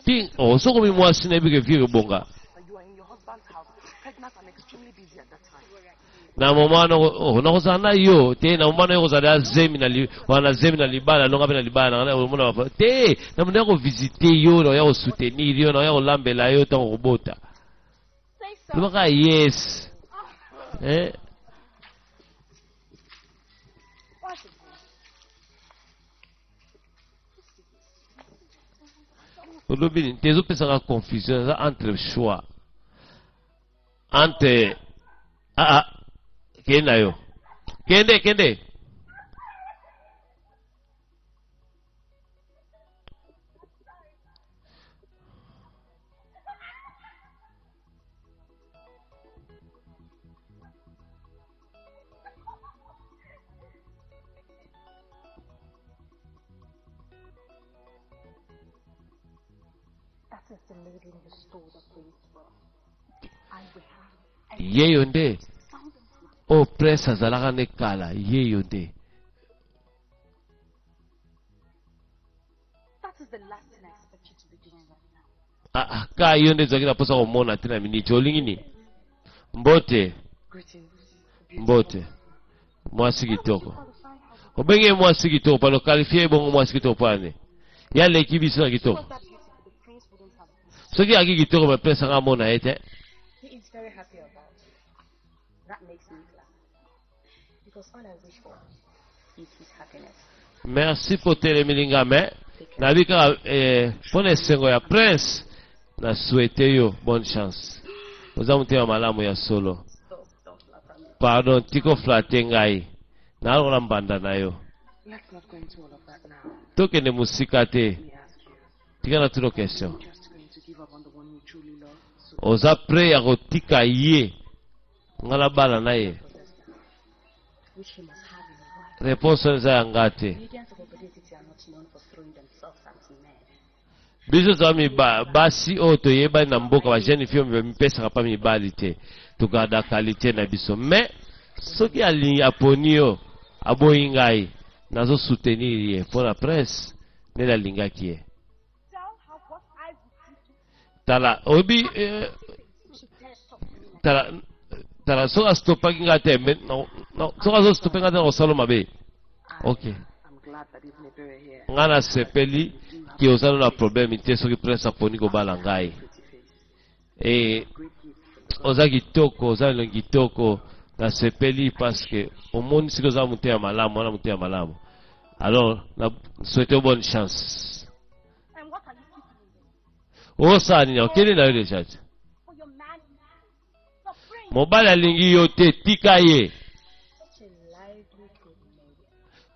Ti oh, soki okomi mwasi nayebi ke vie ekobonga. Na moment wana oh, nakozala na yo te. Na moment wana yo kozala ya zemi na li, wana zemi na libala longa mpe na libala na omona ba te. Na mona ko visiter yo, na ya ko soutenir yo, na ya kolambela yo ntango kobota. Lobaka yes. Eh? Olobi nini te? Ezopesaka confusion, eza entre choix entre ah, ah, kende na yo, kende kende. Yeyo nde oyo prince azalaka nde kala, yeyo nde. Ah, ah, ka yo nde ezalaki na mposa komona te na miniti. Olingi nini? Mbote, mbote, mwasi kitoko. Obengi ye mwasi kitoko pano qualifie ye bongo mwasi kitoko pwane ye aleki biso na kitoko. Soki aki kitoko me prince anga amona ye te. Merci mpo otelemeli nga me nayebi kaka eh, mpo na esengo ya prince na souhaite yo bonne chance. Oza motema malamu ya solo. Pardon, tika oflate ngai, nalokola mbanda na yo. Tokende mosika te, tika na tuna question. Oza prêt ya kotika ye nga nabala na ye? Réponse wana eza ya nga te. Biso toza basi oyo toyebani na mboka, ba jeune fille oyo mipesaka pa mibali te, togarda qualité na biso. Mais soki alingi aponi yo, aboyi ngai, nazo soutenir ye mpo na prince nde nalingaki ye. Tala oyebi eh, tala. Tala soki astopaki nga te mais soki azostope nga te nakosala mabe. Ok. Nga nasepeli ke oza na problème te soki prince aponi kobala ngai. E oza kitoko, oza elongi kitoko, nasepeli parce que omoni soki oza motema malamu, wana motema malamu. Alors, na souhaite bonne chance. Osala nini? Okende na yo deja te. Mobali alingi yo te, tika ye.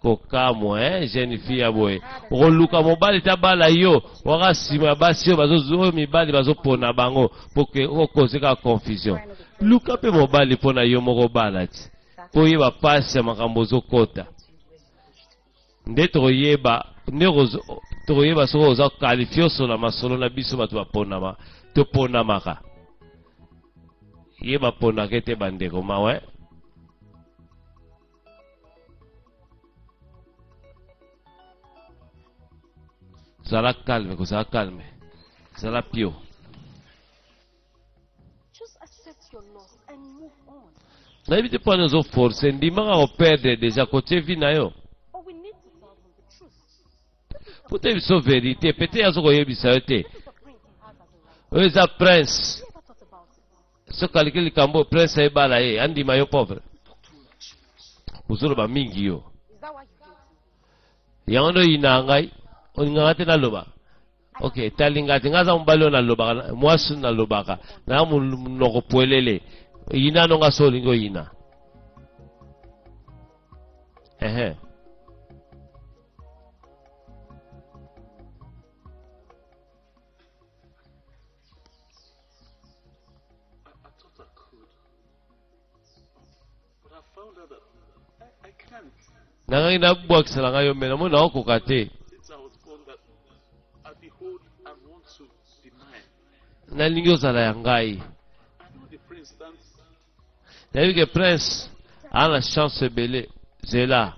Kokamwa eh, jeune fille ya boye okoluka mobali te abala yo waka nsima ya basi oyo bazo oyo mibali bazopona bango mpo ke okoze kaka confusion. Luka mpe mobali mpo na yo moko obala ti mpo oyeba mpasi ya makambo ozokota nde tokoyeba nde tokoyeba soki oza qualifie osola masolo na biso bato baponama toponamaka ye baponaka ete bandeko mawe eh? Zala calme, kozala calme. Zala pio. Nayebi te mpo wana ozo force ndimaka koperdre deja kotie vie na yo. Mpo te biso verite pete azo koyebisa yo te. Oyo eza prince. Soki aliki likambo prince ayebala ye andima yo pauvre. Ozoloba mingi yo. Yango nde oyinaka ngai olingaka te naloba ok etali ngai te ngai aza mobali oyo nalobaka mwasi nalobaka naa monoko pwelele yina no nga so olingi oyina ehe Nangaki nabwakisa na ngai yo me namoni naokoka te. Nalingi ozala ya ngai. Nayebi ke prince aza na chance ebele. Zela.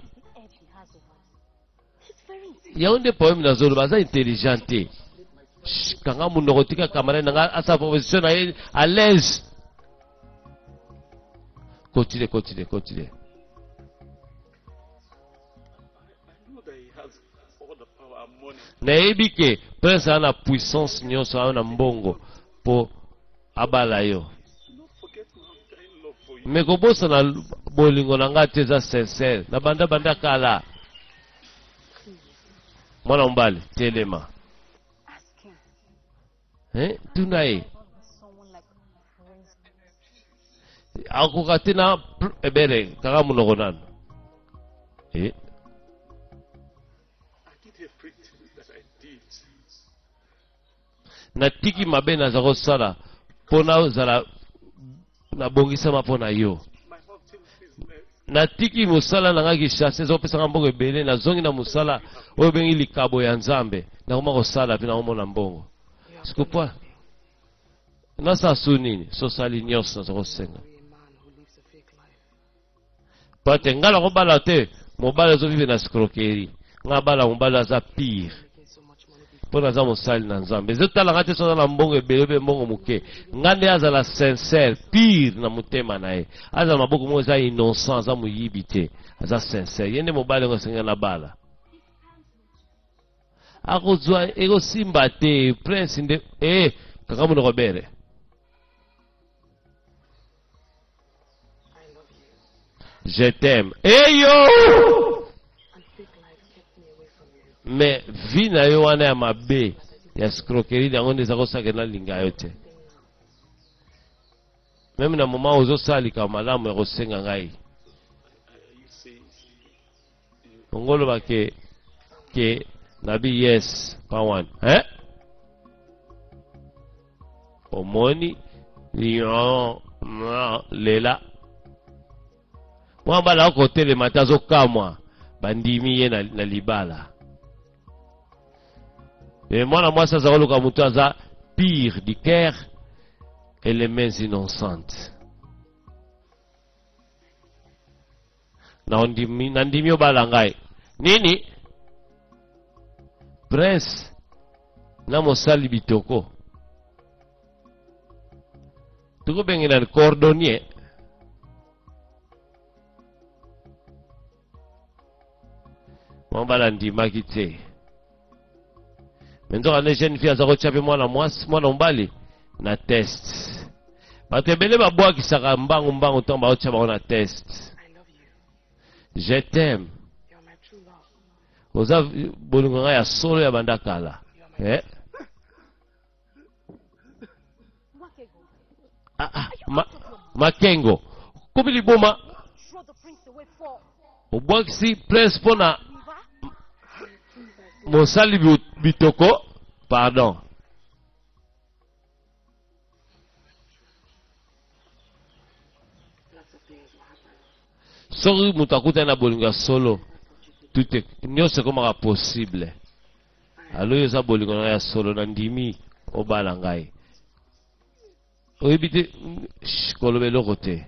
Yango nde problème nazoloba aza intelligent te. Kanga munoko tika camarade na ngai asala proposition na ye à l'aise. Continue, continue, continue. Nayebi ke prince aza na puissance nyonso, aza na mbongo mpo abala yo. Me kobosana bolingo na ngai te, eza sincère. Na banda banda kala. Mwana mobali, telema. Eh, tuna ye. Akoka te na ebele kaka monoko nano. Eh. Natiki mabe naza kosala mpo nazala nabongisama mpo na yo. Natiki mosala na ngai Kinshasa ezopesa ngai mbongo ebele, nazongi na mosala oyo obengi likabo ya Nzambe, nakoma kosala mpe nakomona mbongo. Sikopo nasala su nini? Sosali nyonso naza kosenga po te ngai nakobala te mobali azovive na escroquerie, ngai bala mobali aza pire mpo naza mosali na Nzambe. Ezotala ngai te soki aza na mbongo ebele mpe mbongo moke, ngai nde azala sincère pire na motema na ye, azala maboko moko eza innocent, aza moyibi te, aza sincère. Ye nde mobali yango esengeli na bala. Akozwa ekosimba te prince nde eh kaka monoko bere. Je t'aime. Eyo! Mais vie na yo wana ya mabe ya escroquerie yango nde eza kosala nalinga yo te. Meme na moment ozosala likambo malamu ya kosenga ngai. Ongoloba ke ke nabi yes pa wana. Hein? Omoni yo lela. Mwa bala akotelema te azokamwa bandimi ye na, na libala. Me mwana mwasi aza koluka moto aza pire du cœur et les mains innocentes. Na ndimi obala ngai. Nini? Prince na mosali bitoko. Tokobengela cordonnier. Mobali andimaki te. Me nzoka nde jeune fille aza kotya mpe mwana mwasi, mwana mobali na test. Bato ebele babwakisaka mbangu mbangu ntango baotya bango na test. Je t'aime. Oza bolingo ngai ya solo ya banda kala. Eh? Ah, ah, ma, makengo komi liboma obwakisi prince mpo na mosali bitoko pardon soki moto akutani na bolingo ya solo tout nyonso ekomaka possible Alo yo oza bolingo na ngai ya solo na ndimi obala ngai. Oyebi te koloba eloko te.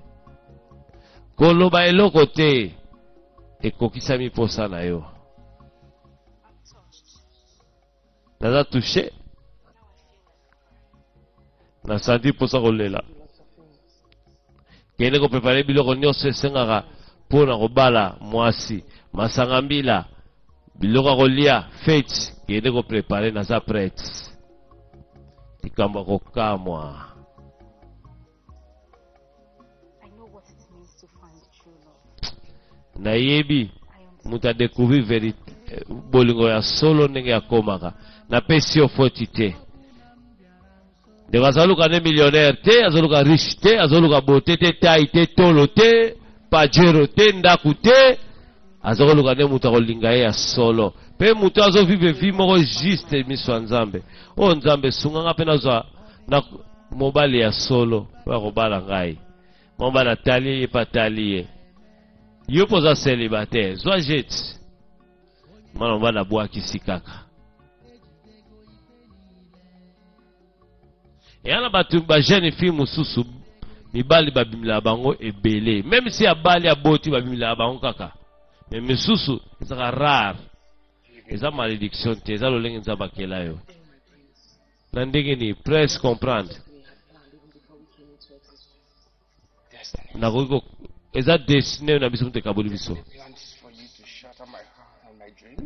Koloba eloko te ekokisami posa na yo. Naza touché. Na senti posa kolela. Kende ko preparer biloko nyonso esengaka mpo na kobala mwasi, masanga mbila, biloko ya kolia, feti. Kende ko preparer, naza prete. Likambo ya kokamwa. Nayebi moto a découvrir verite bolingo ya solo ndenge akomaka. Napesi yo foti te. Ndeko azoluka nde millionnaire te, azoluka riche te, azoluka beauté te, taille te, tolo te, pajero te, ndaku te. Azokoluka nde moto akolinga ye ya solo. Pe moto azo vivre vie moko juste miso ya Nzambe. Oh Nzambe, sunga nga pe nazwa na mobali ya solo oyo akobala ngai. Mobali atali ye, ye pe atali ye. Yo pe oza célibataire, zwa jet. Mwana mobali abwakisi kaka. Eya na bato ba jeune fille mosusu mibali babimelaka bango ebele meme si abali aboti babimelaka bango kaka me misusu ezaka rare eza malédiction te eza lolenge nzambe akela yo na ndenge nini presse comprendre nakoki ko eza destine na biso moto ekaboli biso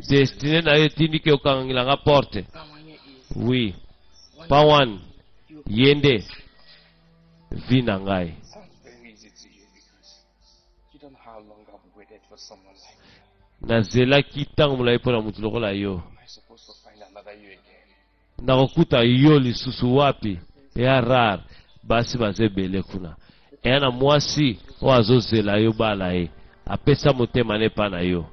destine na yo etindi ke okangela nga porte oui pawan ye nde vi na ngai nazelaki ntango molai mpo na moto lokola yo Nakokuta yo lisusu wapi? Eya rare basi baza ebele kuna. Eya na mwasi oyo azozela yo bala ye. Apesa motema ne epa na yo.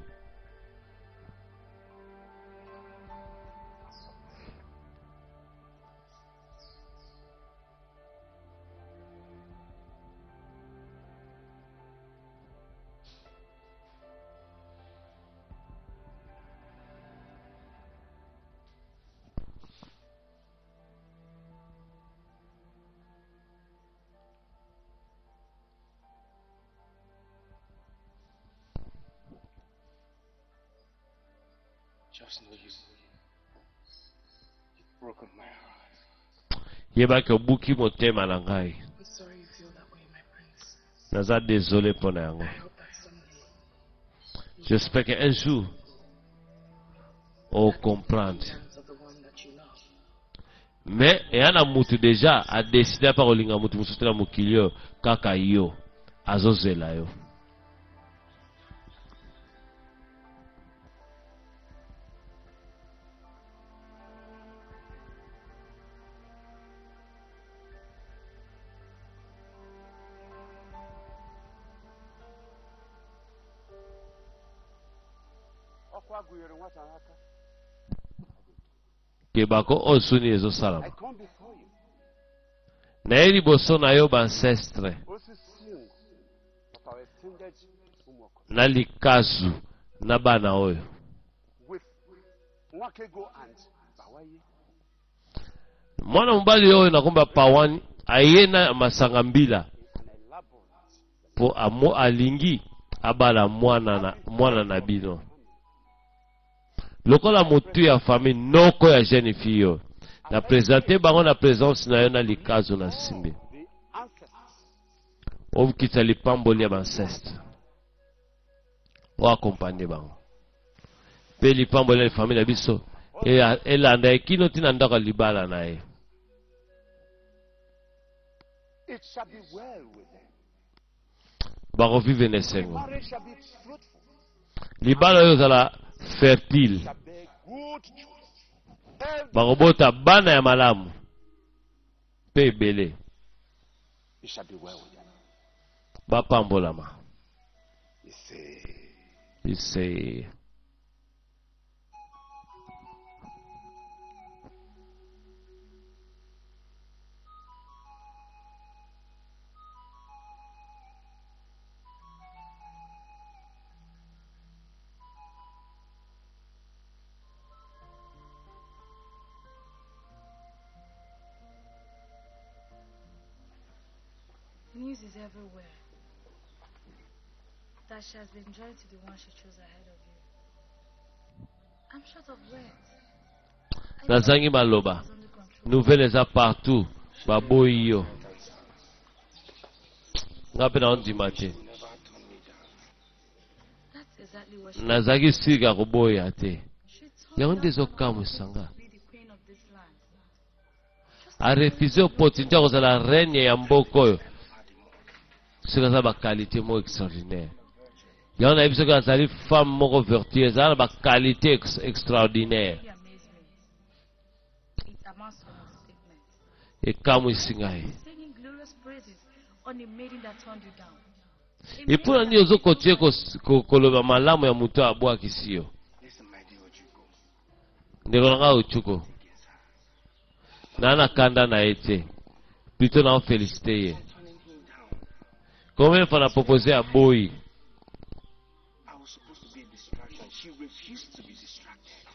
Just know you. You've broken my heart. Yebaki obuki motema na ngai. Naza désolé mpo na yango. J'espère qu'un jour o comprendre. Mais eya na mutu deja a décider apa kolinga mutu mosusu te na mokili oyo kaka yo azozela yo. Kebako oyo suni ezosalama naye liboso na yo baancestre na likazu na bana oyo mwana mobali oyo nakomba pawani aye na masanga mbila po amo alingi abala mwana na, mwana na bino lokola motu ya famille noko ya jeune fille oyo na presente bango na presence na yo na likazu na simbi okitisa lipamboli ya bancestre oakompagne bango. Mpe lipamboli ya famille na biso elanda ye kino ntina ndako ya libala na ye. It shall be well with them. Bakovivre na esengo. Marriage shall be fruitful. Libala oyo ezala fertile. Shall bear good children. Every Bakobota bana ya malamu mpe ebele. It shall be well with them. Bapambolama. He say, Ise. News is everywhere that she has been joined to the one she chose ahead of you. I'm short of words. I Nazangi thought maloba. it was under control. Nouvelle eza partout. Baboyi yo. Nga mpe naondima te. That's exactly what she Nazalaki sika koboya te. She turned Yango nde down an ezokamwisa opportunity nga. to be the queen of this land. Just Arefuse opportunité ya kozala reine ya mboka oyo. Soki aza bakalite moko extraordinaire. Yango nayebi soki azali femme moko vertueuse, aza na bakalite extraordinaire. really amazed me. It amounts to an understatement. Ekamwisi ngai. Singing glorious praises on a maiden that turned you down. A Epona maiden nini that ozokontinue koloba malamu ya moto abwakisi yo? Listen, my dear Ojuko. Ndeko na ngai Ochuko, naa na kanda na ye te, plutôt na ofélicité ye. Turning him down. Combien fois na propose aboyi? I was supposed to be a distraction. She refused to be distracted.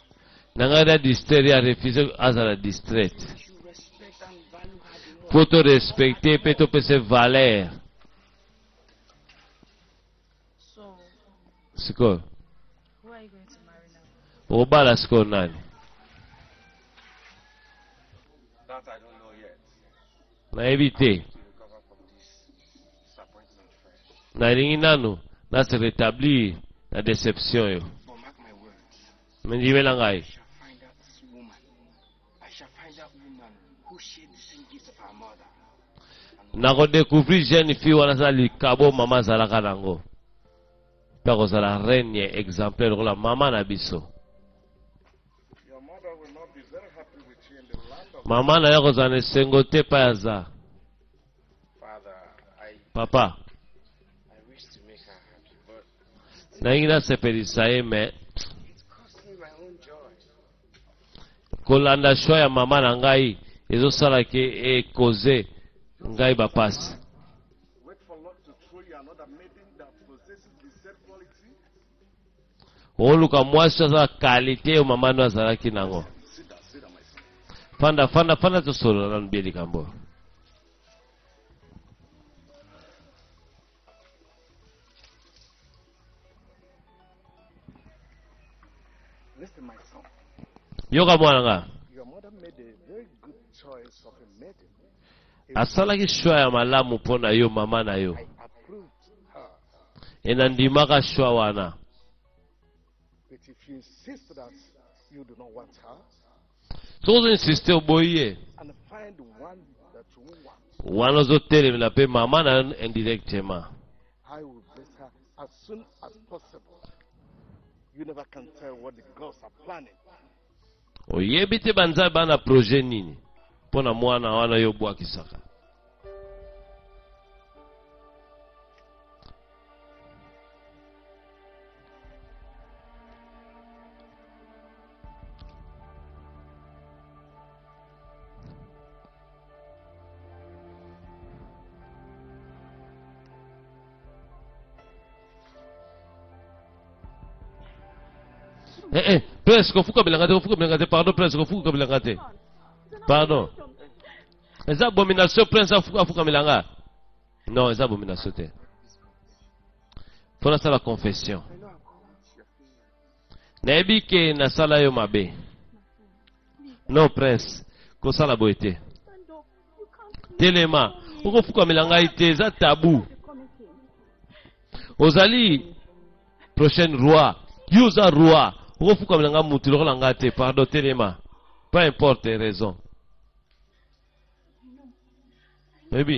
Na ngai na distraire, ye arefuse azala distraite. You respect and value her the more. Mpo torespecte mpe topesa valeur. So, Sikoyo who are you going to marry now? okobala sikoyo nani? That I don't know yet. Nayebi te. To recover from this disappointment first. Nalingi nanu nase rétablir na déception yo. But mark my words. Me ndimela ngai. I shall find that woman. I shall find that woman who shared the same gifts of her mother. Nakodécouvrir jeune fille wana aza likabo mama azalaka nango, mpe akozala reine exemplaire lokola mama na biso. Your mother will not be very happy with you in the land of Mama na ye akozala na esengo te epai aza. Father, I, Papa, I wish to make her happy, but nalingi nasepelisa ye, me it cost me my own joy. Kolanda shwa ya mama na ngai ezosalaki ekoze ngai bapasi. Wait for Lord to throw you another maiden that possesses the same quality. Oluka mwasi oyo aza na kalite oyo mama no azalaki nango. Sit down, sit down, my son. Fanda, fanda, fanda, tosolola nanu bie likambo oyo. Listen, my son. Yoka mwana nga. Your mother made a very good choice of a maiden. Asalaki shwa ya malamu mpo na yo mama na yo. I approved her. E nandimaka shwa wana. But if you insist that you do not want her, Soki ozoinsiste oboyi ye, and find one that you want, wana ozotelemela mpe mama na yo indirectement. I will bless her as soon as possible. You never can tell what the gods are planning. Oyebi te banzambe bana projet nini mpo na mwana wana yo obwakisaka. Eh, eh, prince, kofukamela te, kofukamela te, pardon, prince, kofukamela te. Pardon. Eza abomination, prince, afukamela nga. Non, eza abomination te. Faut nasala confession. Nayebi ke nasala yo mabe. Non, prince, kosala boye te. Telema, okofukamela ngai te, eza tabou. Ozali prochaine roi. Yo oza roi. Okofukamela nga mutu lokola nga te, pardon, telema. Peu importe raison. Oyebi?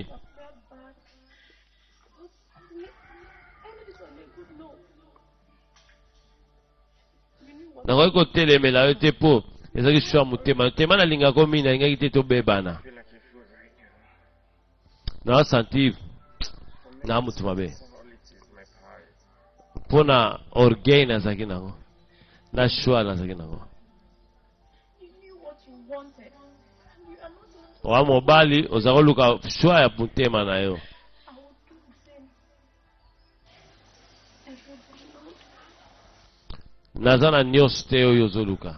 Nakoki kotelemela yo te mpo ezalaki sho ya motema. Tema nalingaka yo mingi, nalingaki te tobebana. Na sentir na motu mabe mpo na orgueil nazalaki nango na choix nazalaki nango. Oa mobali oza koluka choix ya motema na yo. Naza na nyonso te oyo ozoluka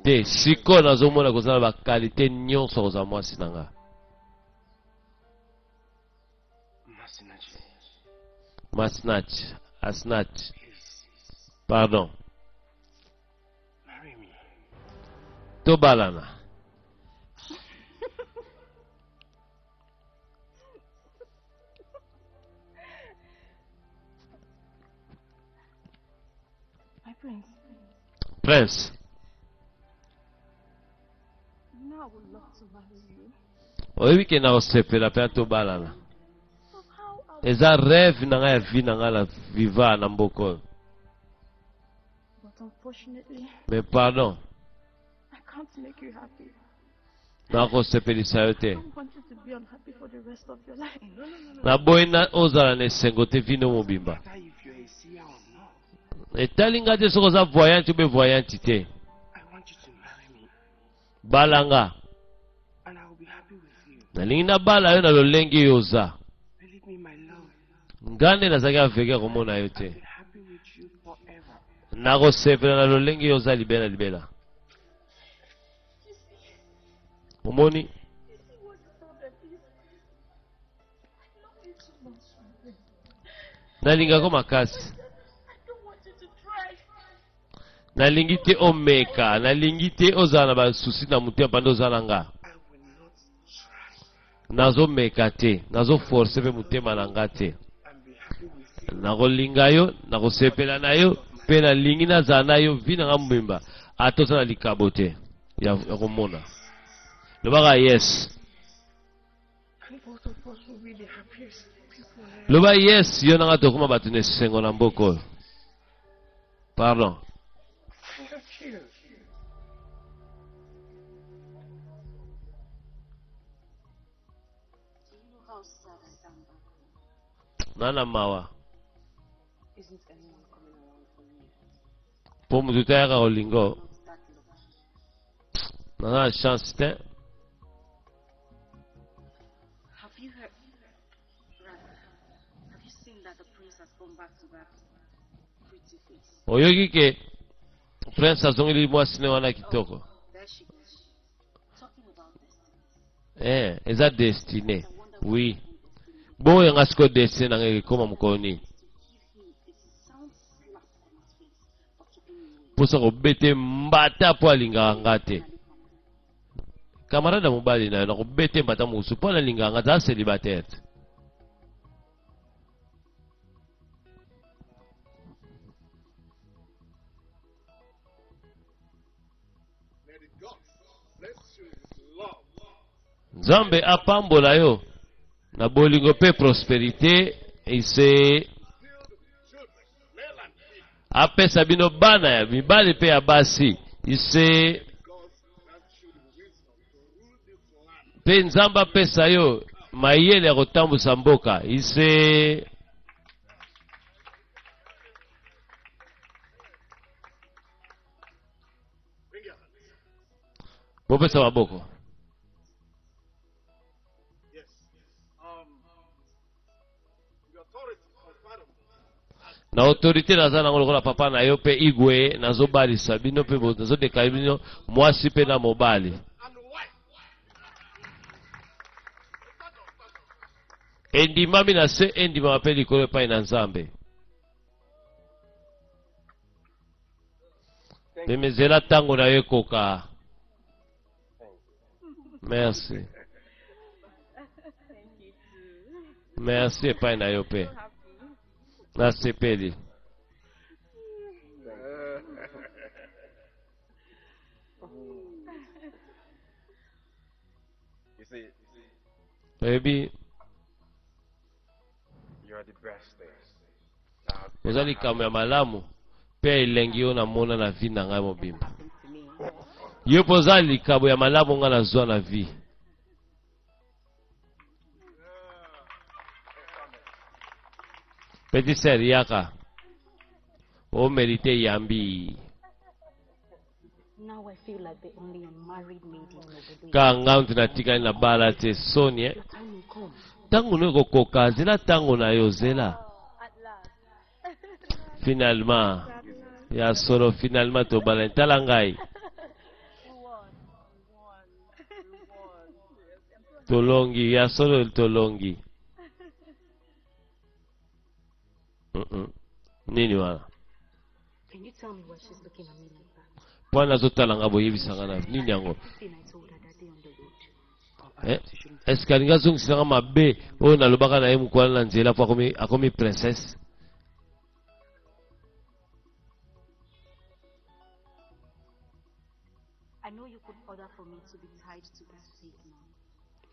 te. Sikoyo nazomona koza na bakalite nyonso kozala mwasi na nga. Masnach asnach, pardon, tobalana. My prince. Prince. You know I would love to marry you. Oyebi ke na kosepela mpe tobalana. But how I Eza rêve na ngai ya vie na ngai na viva na mboka oyo. But unfortunately, Mais pardon, I can't make you happy. Nakosepelisa yo te. I don't want you to be unhappy for the rest of your life. No, no, no, no. Naboyi na ozala na esengo te vino mobimba. Matter if you're a seer or not, Etali ngai te soki oza voyante ube voyante te. I want you to marry me Balanga. and I will be happy with you. Nalingi nabala yo na lolenge yo oza. Believe me, my love, Ngai nde nazalaki aveke ya komona yo te. I'll be happy with you forever. Nakosepela na lolenge yo oza libela libela. You see, Omoni? you see what the problem is? I love you too much, my prince. Nalingako makasi. I don't want you to try. Nalingi te omeka, nalingi te ozala na basusi na motema panda oza na nga. I will not try Nazomeka te, nazoforce mpe motema na nga te. and be happy with you. Nakolinga yo, nakosepela na yo, mpe nalingi nazala na yo vi na nga mobimba, ata oza na likabo te ya ya komona. Lobaka yes. And both of us will be the happiest people on earth. Loba yes, yo na nga tokóma bato na esengo na mboka oyo. Pardon. I love you. Do you know how sad I am back home? Na na mawa. Isn't anyone coming around for me yet? Mpo motu te ayaka kolinga o. Not that lucky. Naza na chance te. Have you heard? Rather, have you seen that the prince has gone back to that pretty face? Oyoki ke prince azongeli mwasi ne wana kitoko. There she goes. Talking about destiny. Eh, eza destine. I wonder what Oui. my own destiny is. Bongo yanga sikoyo destine nanga ekoma mokolo nini? To give him a sound slap on his face for keeping me away. Mposa kobete mbata mpo alingaka nga te. Camarade ya mobali na yo, nakobete mbata mosusu mpo alingaka nga te, aza célibataire te. May the gods bless you with love. Nzambe apambola yo na bolingo mpe prospérité ese. Filled with children, male and female. Apesa bino bana ya mibali mpe ya basi ise. Gods grant you the wisdom to rule this land. Mpe Nzambe apesa yo mayele ya kotambusa mboka ise. Bring your hands. Bopesa maboko. Yes. The authority of father. Na autorité naza nango lokola papa na yo mpe igwe, nazobalisa bino mpe nazodeklare bino mwasi mpe na mobali. And wife. Stand up, stand up. Endimami na se, endimama mpe likolo epai na Nzambe. Memezela ntango na yo ekoka. Merci. Thank you too. Merci epai na yo mpe. So happy. Nasepeli. Oyebi, oza likambo ya malamu mpe ya elengi oyo namona na vie na ngai mobimba. Yo mpe oza likabo ya malamu ngai nazwa na vie. Petit sœur, yaka. O mérite yambi. Ka ngai mutu natikali na bala te soni eh. Ntango no ekokoka, zela ntango na yo, zela. Finalement, ya solo finalement tobalani. Tala ngai. Tolongi, ya solo tolongi. Nini wana? Mpo wana azotala nga boyebisa nga na nini yango? Eh, est-ce que alingi azongisa nga mabe oyo nalobaka na ye mokolo na nzela mpo akomi, akomi princesse?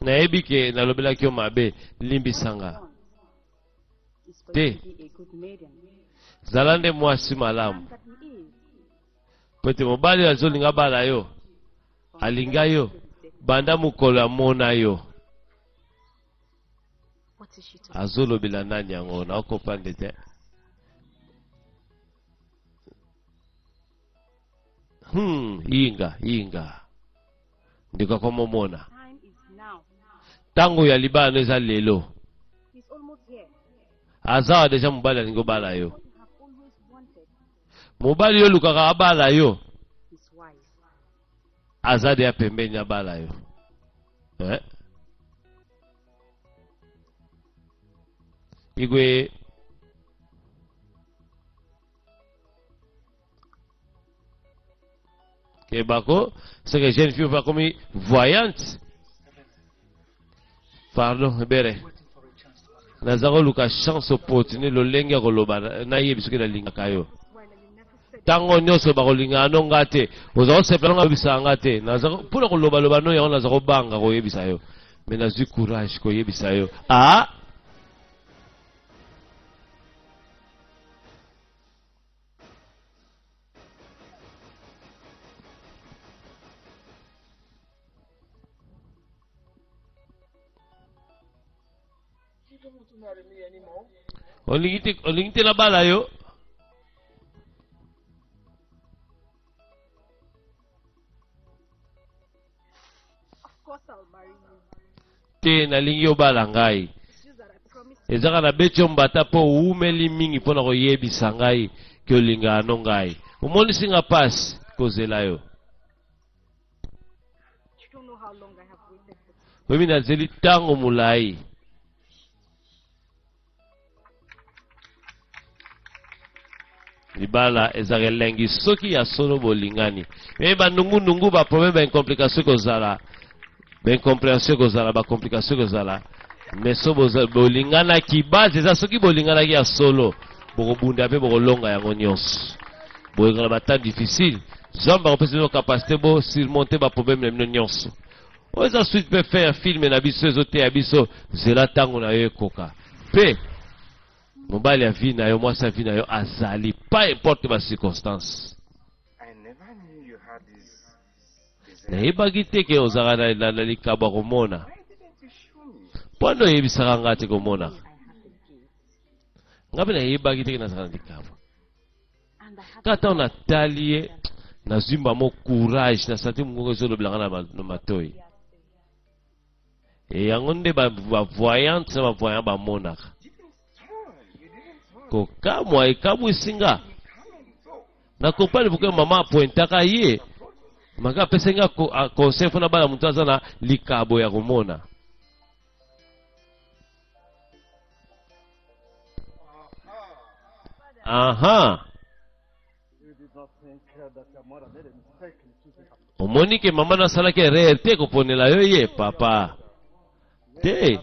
Nayebi ke nalobelaki yo mabe, limbisa nga. Te, zala nde mwasi malamu, po ete mobali oyo azolinga abala yo alinga yo banda mokolo amona yo. Azolobela nani yango? Naokomprendre te. Yinga yinga, ndeko akomomona ntango ya libala no eza lelo. Azawa deja mobali alingi obala yo, mobali yo olukaka abala yo aza deya pembeni abala yo eh? Igwe kebako, c'est que jeune fille akomi voyante. Pardon ebere, naza koluka chance opportunité lolenge ya koloba nayebi soki nalingaka yo. Ntango nyonso bakolingaka no nga te, oza kosepela nga oyebisaka nga te. Naza mpona kolobaloba no yango, naza kobanga koyebisa yo, mais nazwi courage koyebisa yo. Ah, olingi te, olingi te nabala yo. Te, nalingi obala ngai. Ezaka nabeti yo mbata mpo owumeli mingi mpo na koyebisa ngai ke olingaka no ngai. Omonisi nga mpasi kozela yo. Oyebi nazeli ntango molai. Libala ezalaka elengi soki ya solo bolingani. Me banungunungu, ba problème, ba incomplication ekozala, ba incompréhension ekozala, ba complication ekozala. Mais so bolinganaki, base eza soki bolinganaki ya solo, bokobunda mpe bokolonga yango nyonso. Bolingana ba temps difficile, Nzambe akopesa bino capacité bo surmonter ba problème na bino nyonso. Oyo eza suite mpe fin ya film na biso ezoteya biso, zela ntango na yo ekoka. Mpe mobali ya vie na yo, mwasi ya vie na yo azali, pas importe ba circonstances. Nayebaki te ke ozalaka na, na, na likabo ya komona. Mpo nde oyebisaka nga te komonaka. Nga mpe nayebaki te ke nazalaka na likabo. Kaka ntango natali ye, nazwi mbamo courage, nasanti mongongo ezolobela nga na matoi. E yango nde ba, ba voyante na ba voyant bamonaka. Kokamwa ekamwisi nga. Na comprendre pourquoi mama apointaka ye. Maka apesaki nga conseil mpo nabala moto aza na likabo ya komona. Aha. Omoni ke mama nasalaki erreur te koponela yo ye papa te.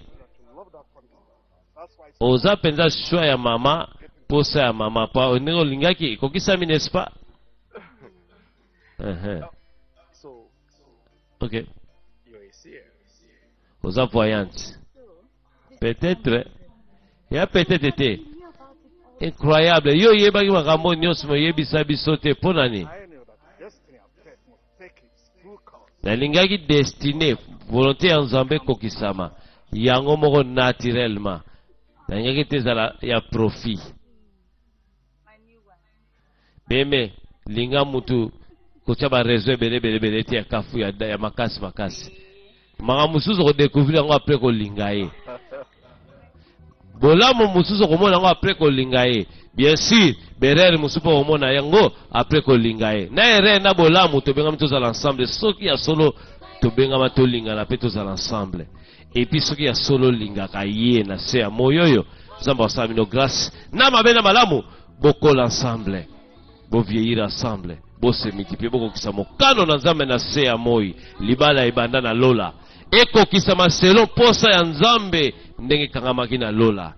Oza mpenza choix ya mama, posa ya mama pa ndenge olingaki ekokisami, n'est-ce pas? Uh -huh. Ok. Oza voyante. Peut-être ya peut-être te. Incroyable. Yo oyebaki makambo nyonso me oyebisa biso te mpo na nini? Nalingaki destine volonté ya Nzambe ekokisama yango moko naturellement. Nalingaki te ezala ya profit. Beme linga mutu kotia ba raison ebele ebele ebele te ya kafu ya, ya makasi makasi. Makambo mosusu okodecouvrir yango apres kolinga ye. Bolamu mosusu okomona yango apres kolinga ye. Bien sûr, berere mosusu mpe okomona yango apres kolinga ye. Na erreur na bolamu tobengami tozala ensemble. Soki ya solo tobengama tolingana mpe tozala ensemble. Et puis soki ya solo olingaka ye na se ya moyi oyo, Nzambe akosala bino grace na mabe na malamu, bokola ensemble, bo vieillir ensemble, bo se multiplier, bokokisa mokano na Nzambe na se ya moyi. Libala ebanda na lola, ekokisama selon posa ya Nzambe ndenge ekangamaki na lola.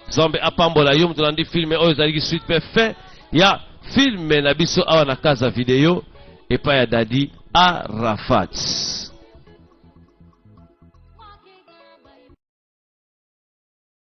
Nzambe apambola yo moto olandi filme oyo ezalaki suite pe fin ya filme na biso awa na Casa Video epai ya Daddy Arafat.